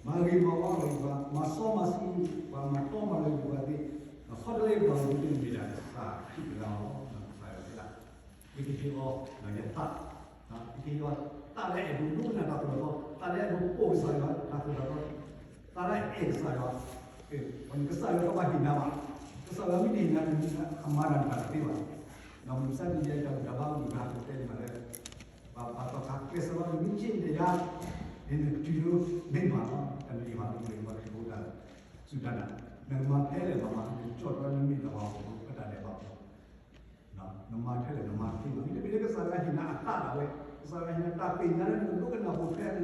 မၤဂ့ၤမၤဝါထီၣ်က့ၤပှၤ, မၤစီမၤဆှံပှၤ, မၤတီမၤလိၤက့ၤပှၤသ့ၣ်, ဒီးဆီတလဲပှၤအဂ့ၤသ့ၣ်န့ၣ်မ့ၢ်ဒၣ်ကစၢ်ခရံာ်တဂၤလီၤ. ကစၢ်ယွၤတဲဒၣ်, ယကဟ့ၣ်အီၤ ယသး, ယကဟ့ၣ်အီၤ သးလၢအဲၣ်ဒိးဒိကနၣ်တၢ်သိၣ်တၢ်သီ, သးလၢအဲၣ်ဒိးပိာ်ကစၢ်ယွၤတၢ်သိၣ်တၢ်သီ, သးလၢအဲၣ်ကစၢ်ယွၤ, ကစၢ်ယွၤတဘၣ်ဟ့ၣ်နၤဘၣ်, ကစၢ်ယွၤမ့ၢ်တဟ့ၣ်နၤ အမၤတၢ်တသ့ဘၣ်. ဒီးမုၢ်မဆါတနံၤညါ တၢ်ဘူၣ်တၢ်ဘါမုၢ်ဂၤ တဲန့ၣ်မးလၢ ပှၤပာ်ထီၣ်ခးကျဲးစၢးလီၤ နမ့ၢ်က့ၤန့ၣ်ယါ, နနတုၤလၢမ့ၢ်မးလီၤ, တမ့ၢ်ဘၣ် နမ့ၢ်ပှၤခရံာ်ဖိတၢ်စူၢ်တၢ်နာ်, နကမၤဖဲလဲၣ်မးမး နကကၠီၣ်တြီနမ့ၢ်တၢ်ဘၣ်အဃိ ပတၢ်ဒဲးဘးအဃိ, နမၤဖဲလဲၣ် နမၤတသ့ဘၣ်. မ့တမ့ၢ်လၢကစၢ်ယွၤဟ့ၣ်နၤအသးဒၣ်ဝဲ, ကစၢ်ယွၤဟ့ၣ်နၤတၢ်သ့ၣ်ညါလၢနကဒိကနၣ်ပိာ်ထွဲန့ၣ် န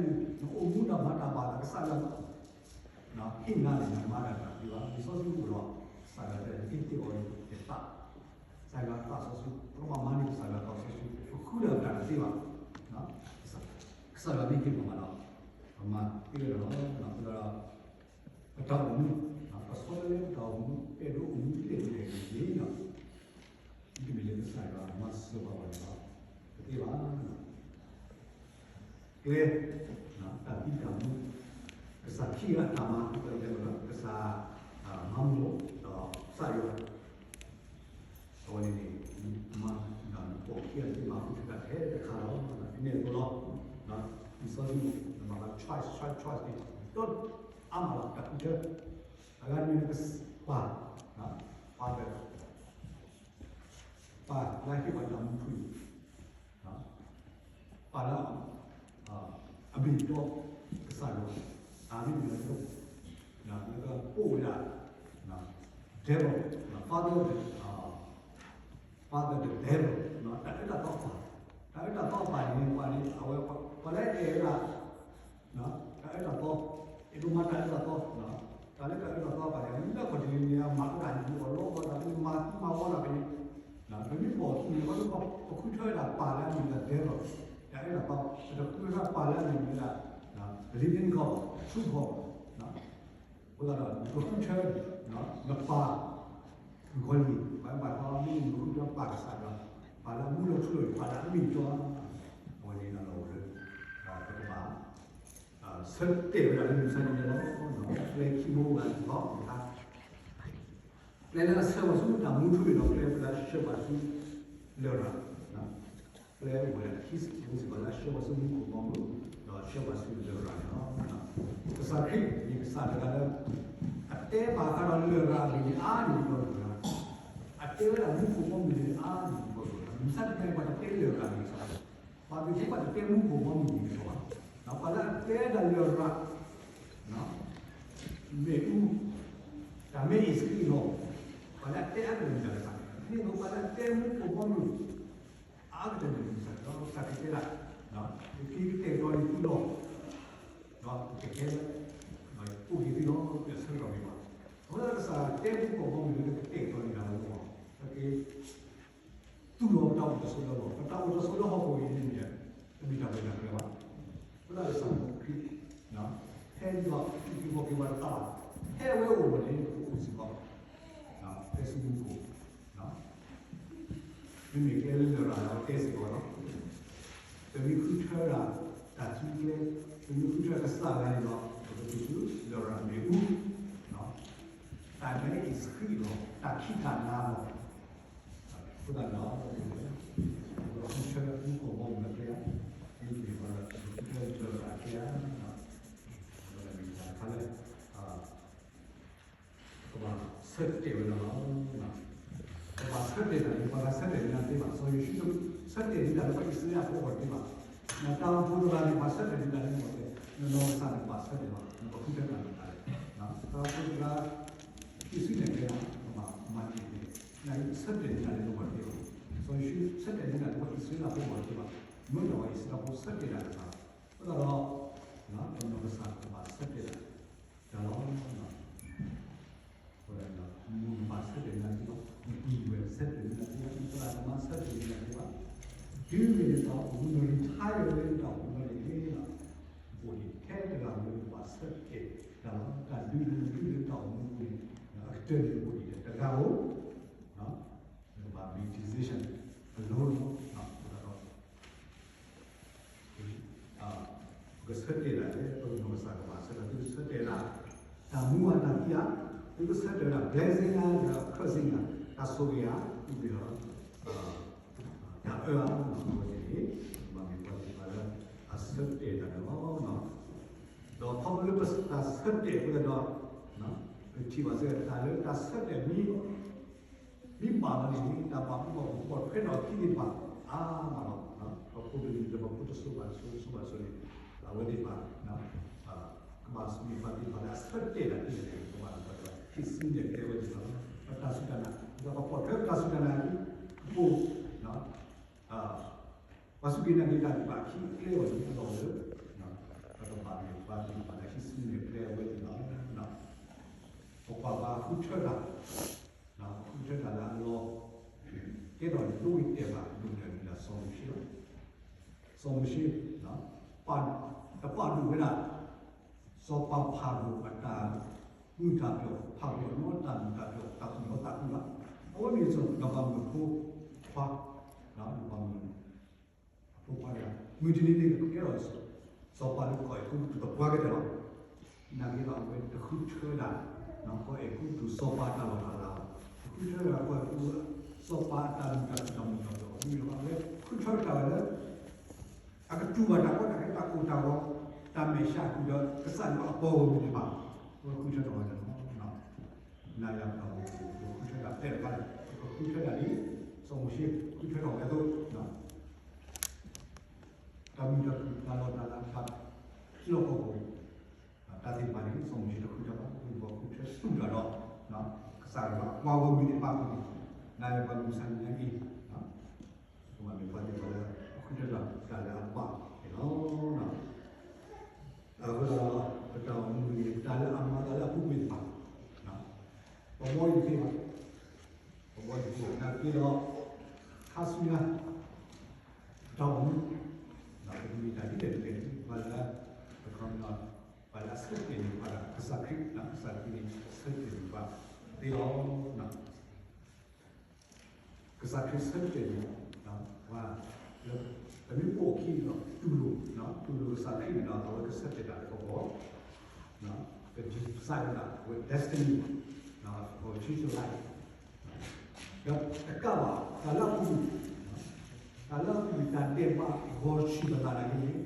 အိၣ်မူတၢ်မၤတၢ်ဘၣ်လၢကစၢ်ယွၤ ဟ့ၣ်နၤန့ၣ် နမၤတၢ်တသ့ဘၣ်. လံာ်စီဆှံအိၣ်လီၤ, ကစၢ်ယွၤတဲ ယဟ့ၣ်သ့ၣ်အီၤယသး, ကစၢ်ယွၤသးစီဆှံ, ပကဘၣ်မၤန့ၢ်ကစၢ်ယွၤသးစီဆှံ, ပဃုတၢ်တသ့ဘၣ်. ကစၢ်ယွၤမ့ၢ်ဟ့ၣ်ပှၤမးဒီး ပမၤသ့ဝဲဒၣ်လီၤ. ဒီး ပတၢ်အိၣ်မူ, ပဆီတလဲပတၢ်အိၣ်မူ ပအဲၣ်ဒိးအိၣ်မူလဲၣ်လဲၣ်ဂ့ၤဂ့ၤလီၤ. မ့တမ့ၢ်လၢကစၢ်ယွၤမၤစၢၤပှၤဘၣ်န့ၣ်လီၤ. တသ့ဘၣ်. ကျဲ, တၢ်ဖံးတၢ်မူ, ကစၢ်ခံဂၤအတၢ်မၤ, ကစၢ်မၤမူဒီးကစၢ်ယွၤ, အဝဲန့ၣ်န့ၣ် မၤ, ပိာ်ခံဂၤသ့ၣ်မၤဃုထၢတၢ်ထဲတခါလီၤ. ဖဲန့ၣ်အသိးလီၤ. လံာ်စီဆှံန့ၣ် နဘၣ် choice choice choice န့ၣ် ဒီးအါမးလီၤ တၢ်ဃုထၢ, အဂၤတမံၤန့ၣ် ကစၢ်ပၢ်, ပၢ်, ပၢ်လၢဟ့ၣ်ပှၤတၢ်မူထူအံၤ ပၢ်လၢ အမ့ၢ်ဒီးကစၢ်ယွၤ, တၢ်မ့ၢ်မ့ၢ်လၢ လၢကပိာ်ဝဲဒၣ် devil, father, father the devil, တၢ်အၢတၢ်သီပၢ်, တၢ်အၢတၢ်သီပၢ်န့ၣ် ပှၤန့ၣ် အဝဲ ပှၤလၢအဲၣ်ဝဲဒၣ် တၢ်အၢတၢ်သီ, အဲၣ်ဒိးမၤတၢ်အၢတၢ်သီ, တၢ်လၢတၢ်အၢတၢ်သီပၢ်န့ၣ် လၢခီၣ်ထံးန့ၣ် အမၤအၢတၢ်န့ၣ် အလီၢ်ဘၣ်တၢ် မၤသံမၤဝီတၢ်ဖဲန့ၣ်, ပမ့ၢ်ပိာ်ခံန့ၣ် ပှၤပဃုထၢဝဲဒၣ်ပၢ်လၢအမ့ၢ်ဝဲဒၣ် devil, တၢ်အၢတၢ်သီ, ပတဃုထၢပၢ်လၢအမ့ၢ်ဝဲဒၣ် living God, true God, အဃိသတးဒီး ပဃုထၢ နပၢ် ဂီၤလံၤ ပှၤဘၣ်ဃးမ့ၢ် ပဃုထၢပၢ်ကစၢ်ဒီး ပၢ်လၢအမူလၢထူလၢယွၤ ပၢ်လၢအမ့ၢ်ယွၤ, အဝဲန့ၣ်လီၤဝဲလၢ ပကဘၣ် ဆၢတဲာ်ဝဲဒၣ်လၢမုၢ်ဆါတနံၤန့ၣ်လီၤ. ကျဲခံဘိဝဲဒၣ်တဘျီတခါ, ကျဲလၢအဆှၢပှၤဆူတၢ်မူထူအံၤဒီး ကျဲလၢအဆှၢပှၤဆူလရာ်, ကျဲအိၣ်ဝဲဒၣ်ခံဘိစ့ၢ်ကီး လၢအဆှၢပှၤဆူမူခိၣ်ဘီမုၢ် ဒီးဆှၢပှၤဆူလရာ်န့ၣ်လီၤ. ကစၢ်ခရံာ်မ့ၢ်ကစၢ်တဂၤလၢ အတဲဘၣ်ဃးဒီးလရာ်အဂ့ၢ်န့ၣ် အါန့ၢ်ဒီးလရာ်, အတဲဝဲဒၣ်မူခိၣ်ဘီမုၢ်န့ၣ် အါန့ၢ်ဒီးလရာ်, မုၢ်ဆါတနံၤပှၤတတဲလရာ်န့ၣ် ပှၤသ့ၣ်တဖၣ်ပှၤတတဲမူခိၣ်ဘီမုၢ်န့ၣ်လီၤ. ပှၤလၢအတဲဒၣ်လရာ် မ့ၣ်အူ, တၢ်မ့ၢ်အ့ၣ်စခရံအ့ၣ်လီၤ, ပှၤလၢအတဲအါကတၢၢ်န့ၣ်တၢ်ကစၢ်, မ့ၢ်သိးပှၤလၢအတဲမူခိၣ်ဘီမုၢ် အါကတၢၢ်န့ၣ် ကစၢ်ဒီးကစၢ်ကတဲဒၣ်, ယကကတဲာ်ကတီၤန့ၢ်သုလီၤ, ဒီးကကဲလၢ အိၣ်က့ၤသုလီၤ, ပဆၢကတီၢ်န့ၣ်ဘၣ်. အဃိသတးကစၢ်တဲမူခိၣ်ဘီမုၢ်န့ၣ် ကတဲာ်ကတီၤန့ၢ်တၢ်လီၤ, ကကဲ သူၣ်လီၤပတၢ်အိၣ်တၢ်ဆိးလၢလီၤ, ပတၢ်အိၣ်တၢ်ဆိးလၢဟီၣ်ခိၣ်အံၤန့ၣ် တမ့ၢ်တၢ်ပှဲၤတၢ်ကျဲဘၣ်. အဃိသတးကစၢ်ခရံာ် ဟဲဒီး ဟံၣ်က့ၤဃီက့ၤပှၤတသးဘၣ်, ဟဲဝဲအိၣ်ဒီးန့ၣ် ပအိၣ်စ့ၢ်ကီး, ဖဲဆူမူခိၣ်, မ့မ့ၢ်ကျဲလၢလရာ်လၢအကဲစ့ၢ်ကီးလီၤ. ပမ့ၢ်ဃုထၢဒၣ် တၢ်ခံကျဲ, ပမ့ၢ်ဃုထၢကစၢ်တဂၤန့ၣ်ဒီး ပကတုၤဆူလရာ်မ့ၣ်အူ, တၢ်မ့ၢ်အ့ၣ်စခရံအ့ၣ်လီၤ, တၢ်ခံးတၢ်နၤလီၤ. အဃိသတးဒီး ပကဃုထၢမူခိၣ်ဘီမုၢ်အကျဲဧါ, မ့တမ့ၢ်ဘၣ်ဒီး ပကဃုထၢလရာ်အကျဲဧါ, အဃိသတးမ့ၢ်တၢ်တခါလၢ ပကဘၣ်ဆၢတဲာ်ဝဲဒၣ်လီၤ. ပဘၣ်ဆၢတဲာ်တၢ်န့ၣ် ပှၤဂၤဆၢတဲာ်န့ၢ်တၢ်တသ့ဘၣ်, စီၤယိၤၡူးဆၢတဲာ်န့ၢ်တၢ်လၢပှၤအံၣ်စရ့လးဖိအဂီၢ်တသ့ဘၣ်. တၢ်အိၣ်ဖှိၣ်တဂၤန့ၣ် ပှၤဆၢတဲာ်န့ၢ်တၢ်လၢနဂီၢ်တသ့, နနီၢ်ကစၢ်န့ၣ် ပဘၣ်ဆၢတဲာ်လီၤ, နဘၣ်ဃုထၢတၢ်န့ၣ်တၢ်လဲၣ်. တၢ်အိၣ်ဖှိၣ်တဂၤ ဟံးစုနဲၣ်ကျဲလီၤ, ပဘၣ်မၤန့ၢ်ကျဲ, နဆၢတဲာ်န့ၢ်တၢ်လၢနဂီၢ်တသ့ဘၣ်. စီၤယိၤၡူးဆၢတဲာ်န့ၢ်တၢ်လၢပှၤအံၣ်စရ့လးဖိအဂီၢ်တသ့ဘၣ်, မ့ၢ်တၢ်ပှၤအံၣ်စရ့လးဖိဆၢတဲာ်တၢ်တသ့ဘၣ်. အဃိသတးဒီး ပနီၢ်ကစၢ်ကဘၣ်ဆၢတဲာ်တၢ် တၢ်လီၤ. အဃိသတးဒီး မုၢ်ကဘၣ်ဆၢတဲာ်န့ၢ်တၢ်သ့ဘၣ်, မုၢ်ဝဲၢ်ဆၢတဲာ်န့ၢ်တၢ်သ့ဘၣ်, မုၢ်သရၣ်သမါဆၢတဲာ်န့ၢ်တၢ်သ့ဘၣ်. တုၤမ့ၢ်တၢ်အိၣ်မူ နretireဝဲလၢတၢ်အိၣ်မူန့ၣ် အိၣ်ဒံးထဲတဂၤဧိၤ ကဘၣ်ဆၢတဲာ်တၢ်လီၤ. တၢ်ဒုးတဒုးလၢတၢ်အိၣ်မူအပူၤန့ၣ် အကတၢၢ်န့ၣ်အိၣ်ဒံးထဲတဂၤဧိၤ နကဘၣ်မ့ၢ် decision အလီၢ်လီၤ. အဃိသတးဒီး ပကဆၢတဲာ်ဒၣ်လဲၣ်, ပနီၢ်ကစၢ်ကဘၣ်ဆၢတဲာ်, သုကဆၢတဲာ်ဒၣ် တၢ်မူဧါတၢ်သံဧါ, သုကဆၢတဲာ်ဒၣ် blessing ဧါ curse ဧါ, တၢ်ဆိၣ်ဂ့ၤဧါ, သုမ့ၢ်ဒီး တၢ်အၢဧါ, အဝဲန့ၣ် ဘၣ်မ့ၢ်ပှၤသ့ၣ်တဖၣ်လၢအဆၢတဲာ်တၢ်န့ၣ်လီၤ. ဒီးခီဖျိလၢတၢ်ဆၢတဲာ်အဃိသတးဒီး ပထံၣ်ဘၣ်စ့ၢ်ကီးတၢ်လၢတၢ်ဆၢတဲာ်မ့ၢ် မ့ၢ်ဘၣ်လီၤန့ၣ် တၢ်ဘၣ်မူဘၣ်ဖှီၣ်ပိာ်ထွဲထီၣ်အခံသ့ၣ်တဖၣ် အါမးလီၤ. ပဖိပလံၤ ပဖိတစိၤဘၣ်တစိၤ တစိၤဘၣ်တစိၤန့ၣ် အဝဲသ့ၣ်တဖၣ် ကဘၣ်မ့ၢ်ပှၤသ့ၣ်တဖၣ်လၢအဆၢတဲာ်တၢ်သ့န့ၣ် ကဘၣ်ဟံးစုနဲၣ်ကျဲဝဲသ့ၣ်တဖၣ်လီၤ. ပတၢ်စူၢ်တၢ်နာ် ဒီးပပိာ်ထွဲပတၢ်စူၢ်တၢ်နာ်အံၤ အဃိ ပှၤစူၢ်က့ၤနာ်က့ၤတၢ်သ့ၣ်တဖၣ် ခံကျဲအံၤအလီၢ်လၢ ပကဘၣ်မ့ၢ်ပှၤသ့ၣ်တဖၣ်လၢဟံးစုနဲၣ်ကျဲဝဲသ့ၣ်တဖၣ်လီၤ. ပကွၢ်ပဃုထၢတၢ် ဃုထၢတၢ်လၢအလီၢ် ကဲထီၣ်န့ၣ် ဒိဂ့ၤတဲာ်ဘၣ်ဒိၣ်ကတၢၢ်ဒ်စီၤမိၤၡ့လီၤ. စီၤမိၤၡ့ တပာ်ဒိၣ်ဝဲဒၣ် စီၤပၤဖၤရိၤအတၢ်မုာ်တၢ်ပျီၢ် ဖၤရိၤအနီၢ်တၢ်မုာ်တၢ်ပျီၢ် တၢ်သူၣ်လီသးကွံလီၤ. အဝဲမ့ၢ်စီၤပၤမုၣ်ဖိခွါ ပၤမုၣ်ဖိခွါတဂၤ မုၢ်တနံၤန့ၣ်ကကဲထီၣ်စီၤ စီၤပၤလၢကီၢ်အဲၤကူပတူးသပှၢ်ကတၢၢ်လီၤ. နာ်က့ဒီး အဝဲတဃုထၢဒၣ် ကီၢ်အဲၤကူပတူးစီၤပၤအတၢ်လီၢ်တၢ်လၤဘၣ်, တဃုထၢဒၣ်ကီၢ်အဲၤကူပတူး စီၤပၤအတၢ်မုာ်တၢ်ခုၣ်တၢ်မုာ်တၢ်ခုၣ်အီၤ မ့ၢ်လီၤဘၣ် အဝဲဃုထၢတၢ်ဝဲလၢ အကတူၢ်ဘၣ်တၢ်ကီတၢ်ခဲ တၢ်ကိၢ်တၢ်ဂီၤ တၢ်မဲာ်ဆှးကွံာ်ဒီး ကစၢ်ယွၤအပှၤဂီၢ်မုၢ်သ့ၣ်တဖၣ် အဝဲဃုထၢထီၣ်ဝဲန့ၣ်လီၤ. နၤယၤပတၢ်အိၣ်မူ ပဃုထၢတၢ်ဖဲတဖၣ်န့ၣ် ပကဃုထၢတၢ်ဒ် စီၤမိၤၡ့ဃုထၢထီၣ်ဝဲအသိး တၢ်မုာ်တၢ်ခုၣ် တၢ်လီၢ်တၢ်လၤ တၢ်လီၢ်ကီၢ်ပူၤ တၢ်သ့ၣ်တဖၣ်န့ၣ် စီၤမိၤၡ့တဃုထၢဘၣ်, ဃုထၢဆူၣ်တၢ်ဒီး ကစၢ်ယွၤအပှၤဂီၢ်မုၢ်သ့ၣ်တဖၣ်အဃိန့ၣ် နၤယၤပှၤမုၢ်ဆါနံၤညါအံၤ ပမ့ၢ်ပှၤသ့ၣ်တဖၣ်လၢ ပဃုထၢတၢ်လၢအဘၣ်န့ၣ်လီၤ. အဃိဒီး ပတၢ်အိၣ်မူန့ၣ် တၢ်လၢအမၤသးလၢအပူၤကွံာ်တဖၣ် ပဘီယူၤသ့ဘၣ်, ပဘီယူၤသ့ဘၣ် နာ်က့ဒီး ခါဆူညါ ပတၢ်အိၣ်မူ ပကမ့ၢ်တၢ်ဒ်လဲၣ်ဒ်လဲၣ် ပှၤလၢ ပှၤလၢအဆၢတဲာ်န့ၢ်ပှၤဒီး ကစၢ်ခရံာ် ကစၢ်ခရံာ်န့ၣ် ဆၢတဲာ်န့ၢ်ပှၤသ့လီၤ. ကစၢ်ခရံာ်ဆၢတဲာ်န့ၢ်ပှၤ လၢ ပမ့ၢ်ပိာ်အခံဒီး တူၢ်လိာ် တူၢ်လိာ်ကစၢ်ခရံာ်န့ၣ်ဒီး အဝဲကဆၢတဲာ်တၢ်လၢပဂီၢ် က decide ဝဲဒၣ် အဝဲ destiny အဝဲ future life ဒီးတကးဘၣ် တၢ်လၢအပူၤကွံာ် တၢ်လၢအပူၤကွံာ် တၢ်ဒဲးဘးဂီၤဆံးပသးနာ်က့န့ၣ်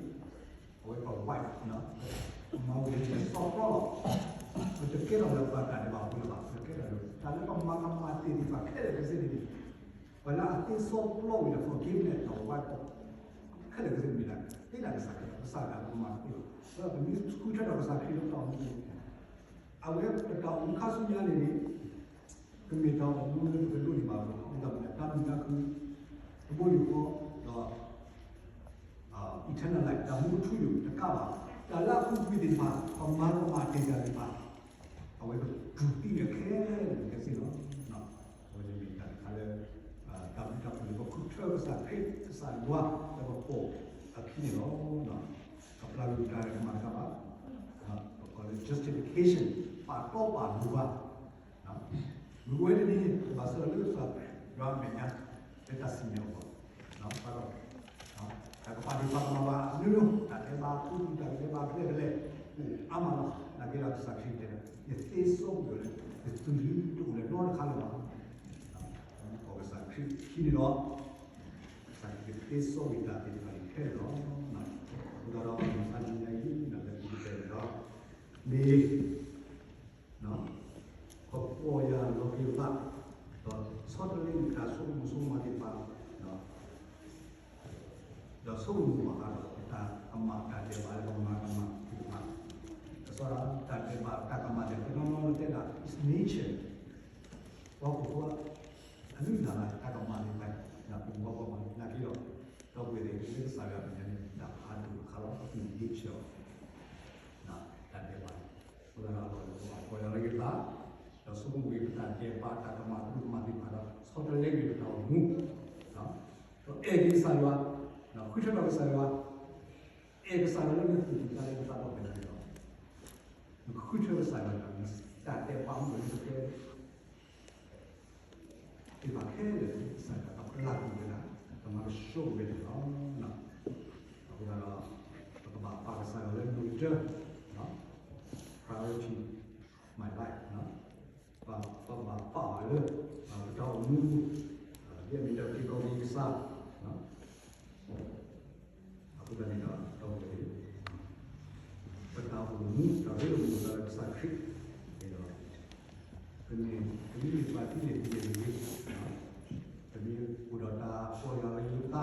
အဝဲပဝဲ မၤဝဲဒ်လဲၣ် စီၤပီလီၤ ပတကဲထီၣ်လၢပှၤတၢ်ဒဲးဘးဖိလၢၤဘၣ်, ပကဲထီၣ်လၢ တၢ်လၢပမၤကမၣ်တ့ၢ်သ့ၣ်တဖၣ်ခဲလၢာ်ခဲဆ့န့ၣ် ပှၤလၢအသ့စီပျီဝံၤဒီး forgiveness ဒီးဝဲ ခဲလၢာ်ခဲဆ့မ့ၢ်ဒၣ် သ့ဒၣ်ကစၢ်ခရံာ် ကစၢ်ဒၣ်ပမၤသ့လီၤ. ဒီးပမ့ၢ်ဃုထၢထီၣ်ကစၢ်ခရံာ်လၢပတၢ်အိၣ်မူန့ၣ် အဝဲပတၢ်အိၣ်မူခါဆူညါန့ၣ်န့ၣ် ကမ့ၢ်တၢ်အိၣ်မူလၢပကဒိးန့ၢ်ဘၣ်အီၤ ဒ်သိးပတၢ်မုာ်တၢ်ခုၣ် တဘိယူၢ်ဃီ ဒီး eternal life တၢ်မူအထူအယိာ်တကးဘၣ် တၢ်လၢအပူၤကွံာ်သ့ၣ်တဖၣ် ပမၤကမၣ်တ့ၢ်တၢ်သ့ၣ်တဖၣ် အဝဲပတူၢ်သံဝဲခဲလၢာ်ခဲဆ့လီၤ. အဝဲန့ၣ်မ့ၢ်တၢ်တခါလၢ တၢ်ဘျုးတၢ်ဖှိၣ်လၢပဃုထၢကစၢ်ခရံာ် ကစၢ်ယွၤလၢပပိာ်အခံန့ၣ်လီၤ. ကပျၢ်က့ၤတၢ်ကမၣ်တကးဘၣ် ပကိးလၢ justification ပာ်တီပာ်လိၤဘၣ် မ့ၢ်ဝဲတနံၤ ကဘၣ်ဆှၢလီၤလၢကစၢ်ယွၤအမဲာ်ညါ လၢတၢ်စံၣ်ညီၣ်အဂီၢ် ဘၣ်ဒီး တၢ်ကပာ်ဒ့ၣ်ပာ်ကမၣ်ဘၣ်အမျိုးမျိုး တၢ်ဒဲးဘးအပူၤကွံာ် တၢ်ဒဲးဘးအကျဲတလဲ အါမးလီၤ. နာ်က့ဒီးကစၢ်ခရံာ်တဲ ယသ့စီကွံာ်အီၤလၢ ယသုးလံတအိၣ်လၢၤနီတခါလၢၤဘၣ်. ပကိးကစၢ်ခရံာ်ခံန့ၣ်ဒီး ကစၢ်ခရံာ်ကသ့စီကွံာ်တၢ်သ့ၣ်တဖၣ်န့ၣ်ခဲလၢာ်လီၤ. အဃိသတးဒီး မုၢ်ဆါနံၤညါအံၤ လၢပကတဲန့ၣ်ဒီး မ့ၢ် ပပီၢ်ယၢ်လီၤက့ၤပသး ဒီးဆီတလဲန့ၣ် တၢ်ဆိကမိၣ်ဆိကမးသ့ၣ်တဖၣ် ဒီးဆိကမိၣ်ဘၣ်ဃးဒီး ပတၢ်ကမၣ်တၢ်ဒဲးဘးလၢပမၤကမၣ်သ့ၣ်တဖၣ် ကစီဒီးတၢ်ဒဲးဘးတၢ်ကမၣ်န့ၣ် ပနီၢ်နီၢ်လၢတဲဒၣ် is nature ပှၤဟီၣ်ခိၣ်ဖိ အလုၢ်အလၢ်လၢတၢ်ကမၣ်သ့ၣ်တဖၣ် ပမၤပှၤမၤနာ်က့ဒီး ဒီပုၢ်ဝဲၢ်သ့ၣ် လၢကစၢ်ယွၤအမဲာ်ညါန့ၣ် တၢ်ဖးဒိၣ်တခါလီၤ nature တၢ်ဒဲးဘး အဃိသတးဒီး ပပီၢ်ယၢ်လီၤက့ၤပသး ဒီးဆိကမိၣ်က့ၤပတၢ်ဒဲးဘးတၢ်ကမၣ်သ့ၣ်တဖၣ်ဒီး ဆီတလဲက့ၤပတၢ်အိၣ်မူ ဒီးအဲၣ်က့ၤကစၢ်ယွၤ ဃုထၢထီၣ်ကစၢ်ယွၤ အဲၣ်ကစၢ်ယွၤလၢနသုးကံၢ်သးလဲ နသးဒီဖျၢၣ်ညါန့ၣ်လီၤ. နဃုထၢကစၢ်ယွၤဒီး နတၢ်ဒဲးဘးမ့ၢ်လၢနတဲ သ့ၣ်တဖၣ်ခဲလၢာ် ကစၢ်ယွၤကပျၢ်ကွံာ်ဝဲဒၣ် ကမၤကဆှီကွံာ်ဝဲဒၣ်လီၤ. အဃိသတးဒီး ပကဘၣ်ပာ်ကစၢ်ယွၤလၢမ့ၢ်ကတၢၢ် priority my life ပဘၣ်ပာ်အီၤလၢ ပတၢ်အိၣ်မူ ဒ်အမ့ၢ်တၢ်က့ၤကီၢ်က့ၤကစၢ် အဃိသတးန့ၣ်ဒီး ဒီပုၢ်ဝဲၢ်သ့ၣ် ပတၢ်အိၣ်မူ တၢ်ရ့လိာ်မုာ်သးဒီးကစၢ်ခရံာ်န့ၣ်ဒီး ပ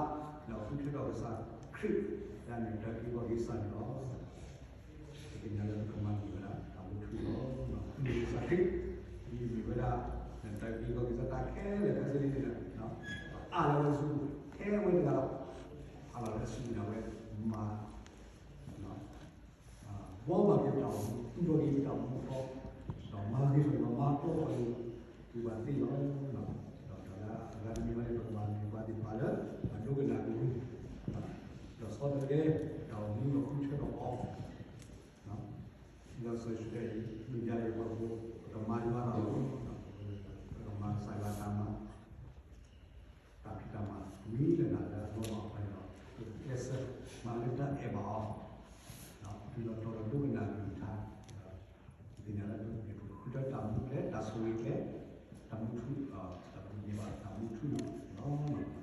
မ့ၢ် ပမ့ၢ်ပှၤဒ်လဲၣ်ဒ်လဲၣ်ဂ့ၤဂ့ၤ ပမ့ၢ်အိၣ်ဒီးတၢ်ပီၢ်ယၢ်လီၤက့ၤပသး ဒီးဃုထၢထီၣ်ကစၢ်ခရံာ် ဒ်အမ့ၢ်တၢ်က့ၤကီၢ်က့ၤကစၢ်န့ၣ်လီၤ. ပသ့ၣ်ညါလၢပကမၤန့ၢ်ဝဲဒၣ် တၢ်မူထူလီၤ. ဃုထၢကစၢ်ခရံာ် ဒ်အမ့ၢ်ဝဲဒၣ် တၢ်က့ၤကီၢ်က့ၤကစၢ်တၢ်ခဲလၢာ်ခဲဆ့န့ၣ် အါလီၤဝဲဆူ ထဲဝဲတဂၤလီၤ. အါလီၤလၢအစုပူၤန့ၣ် အဝဲမၤ ဘှီဘၣ်က့ၤပတၢ်အိၣ်မူ သူၣ်ထီၣ်က့ၤပတၢ်အိၣ်မူအသီ ဒီးမၤဂ့ၤထီၣ်က့ၤ မၤတီထီၣ်က့ၤ ပှၤသ့လီၤ. ဒီးတၢ်လၢအဂၤတမံၤဘၣ်န့ၣ် ပကမၤန့ၢ်ပှၤသ့ၣ်တဖၣ်လၢ အဒိကနၣ်က့ၤဝံၤ ဒီးဆီတလဲ တၢ်အိၣ်မူဒီးဃုထၢထီၣ်အီၤ ဒီးစီၤယိၤၡူတဲအံၤ မ့ၢ်ယၤအံၤပှၤကိး ပကမၤယွၤတၢ်လီၤ. ပကမၤကစၢ်ယွၤတၢ်မၤ တၢ်ဖံးတၢ်မၤ မ့ၢ်လၢနၤလၢအလီၤမၢ်အဖီန့ၣ်ဒီး ပကကျဲးစၢးမၤလၢတၢ်အဲၣ်ဘၣ်အီၤ ဒုးလီၤတီၤလီၤဒိကနၣ်ကလုၢ်ကထါ, ဒ်သိးသ့ၣ်ညါလၢပကဃုထၢတၢ်မူကျဲ တၢ်ဆိၣ်ဂ့ၤကျဲ, တၢ်မူထူ, တၢ်မူန့ၢ်ဘၣ်တၢ်မူထူန့ၣ်လီၤ.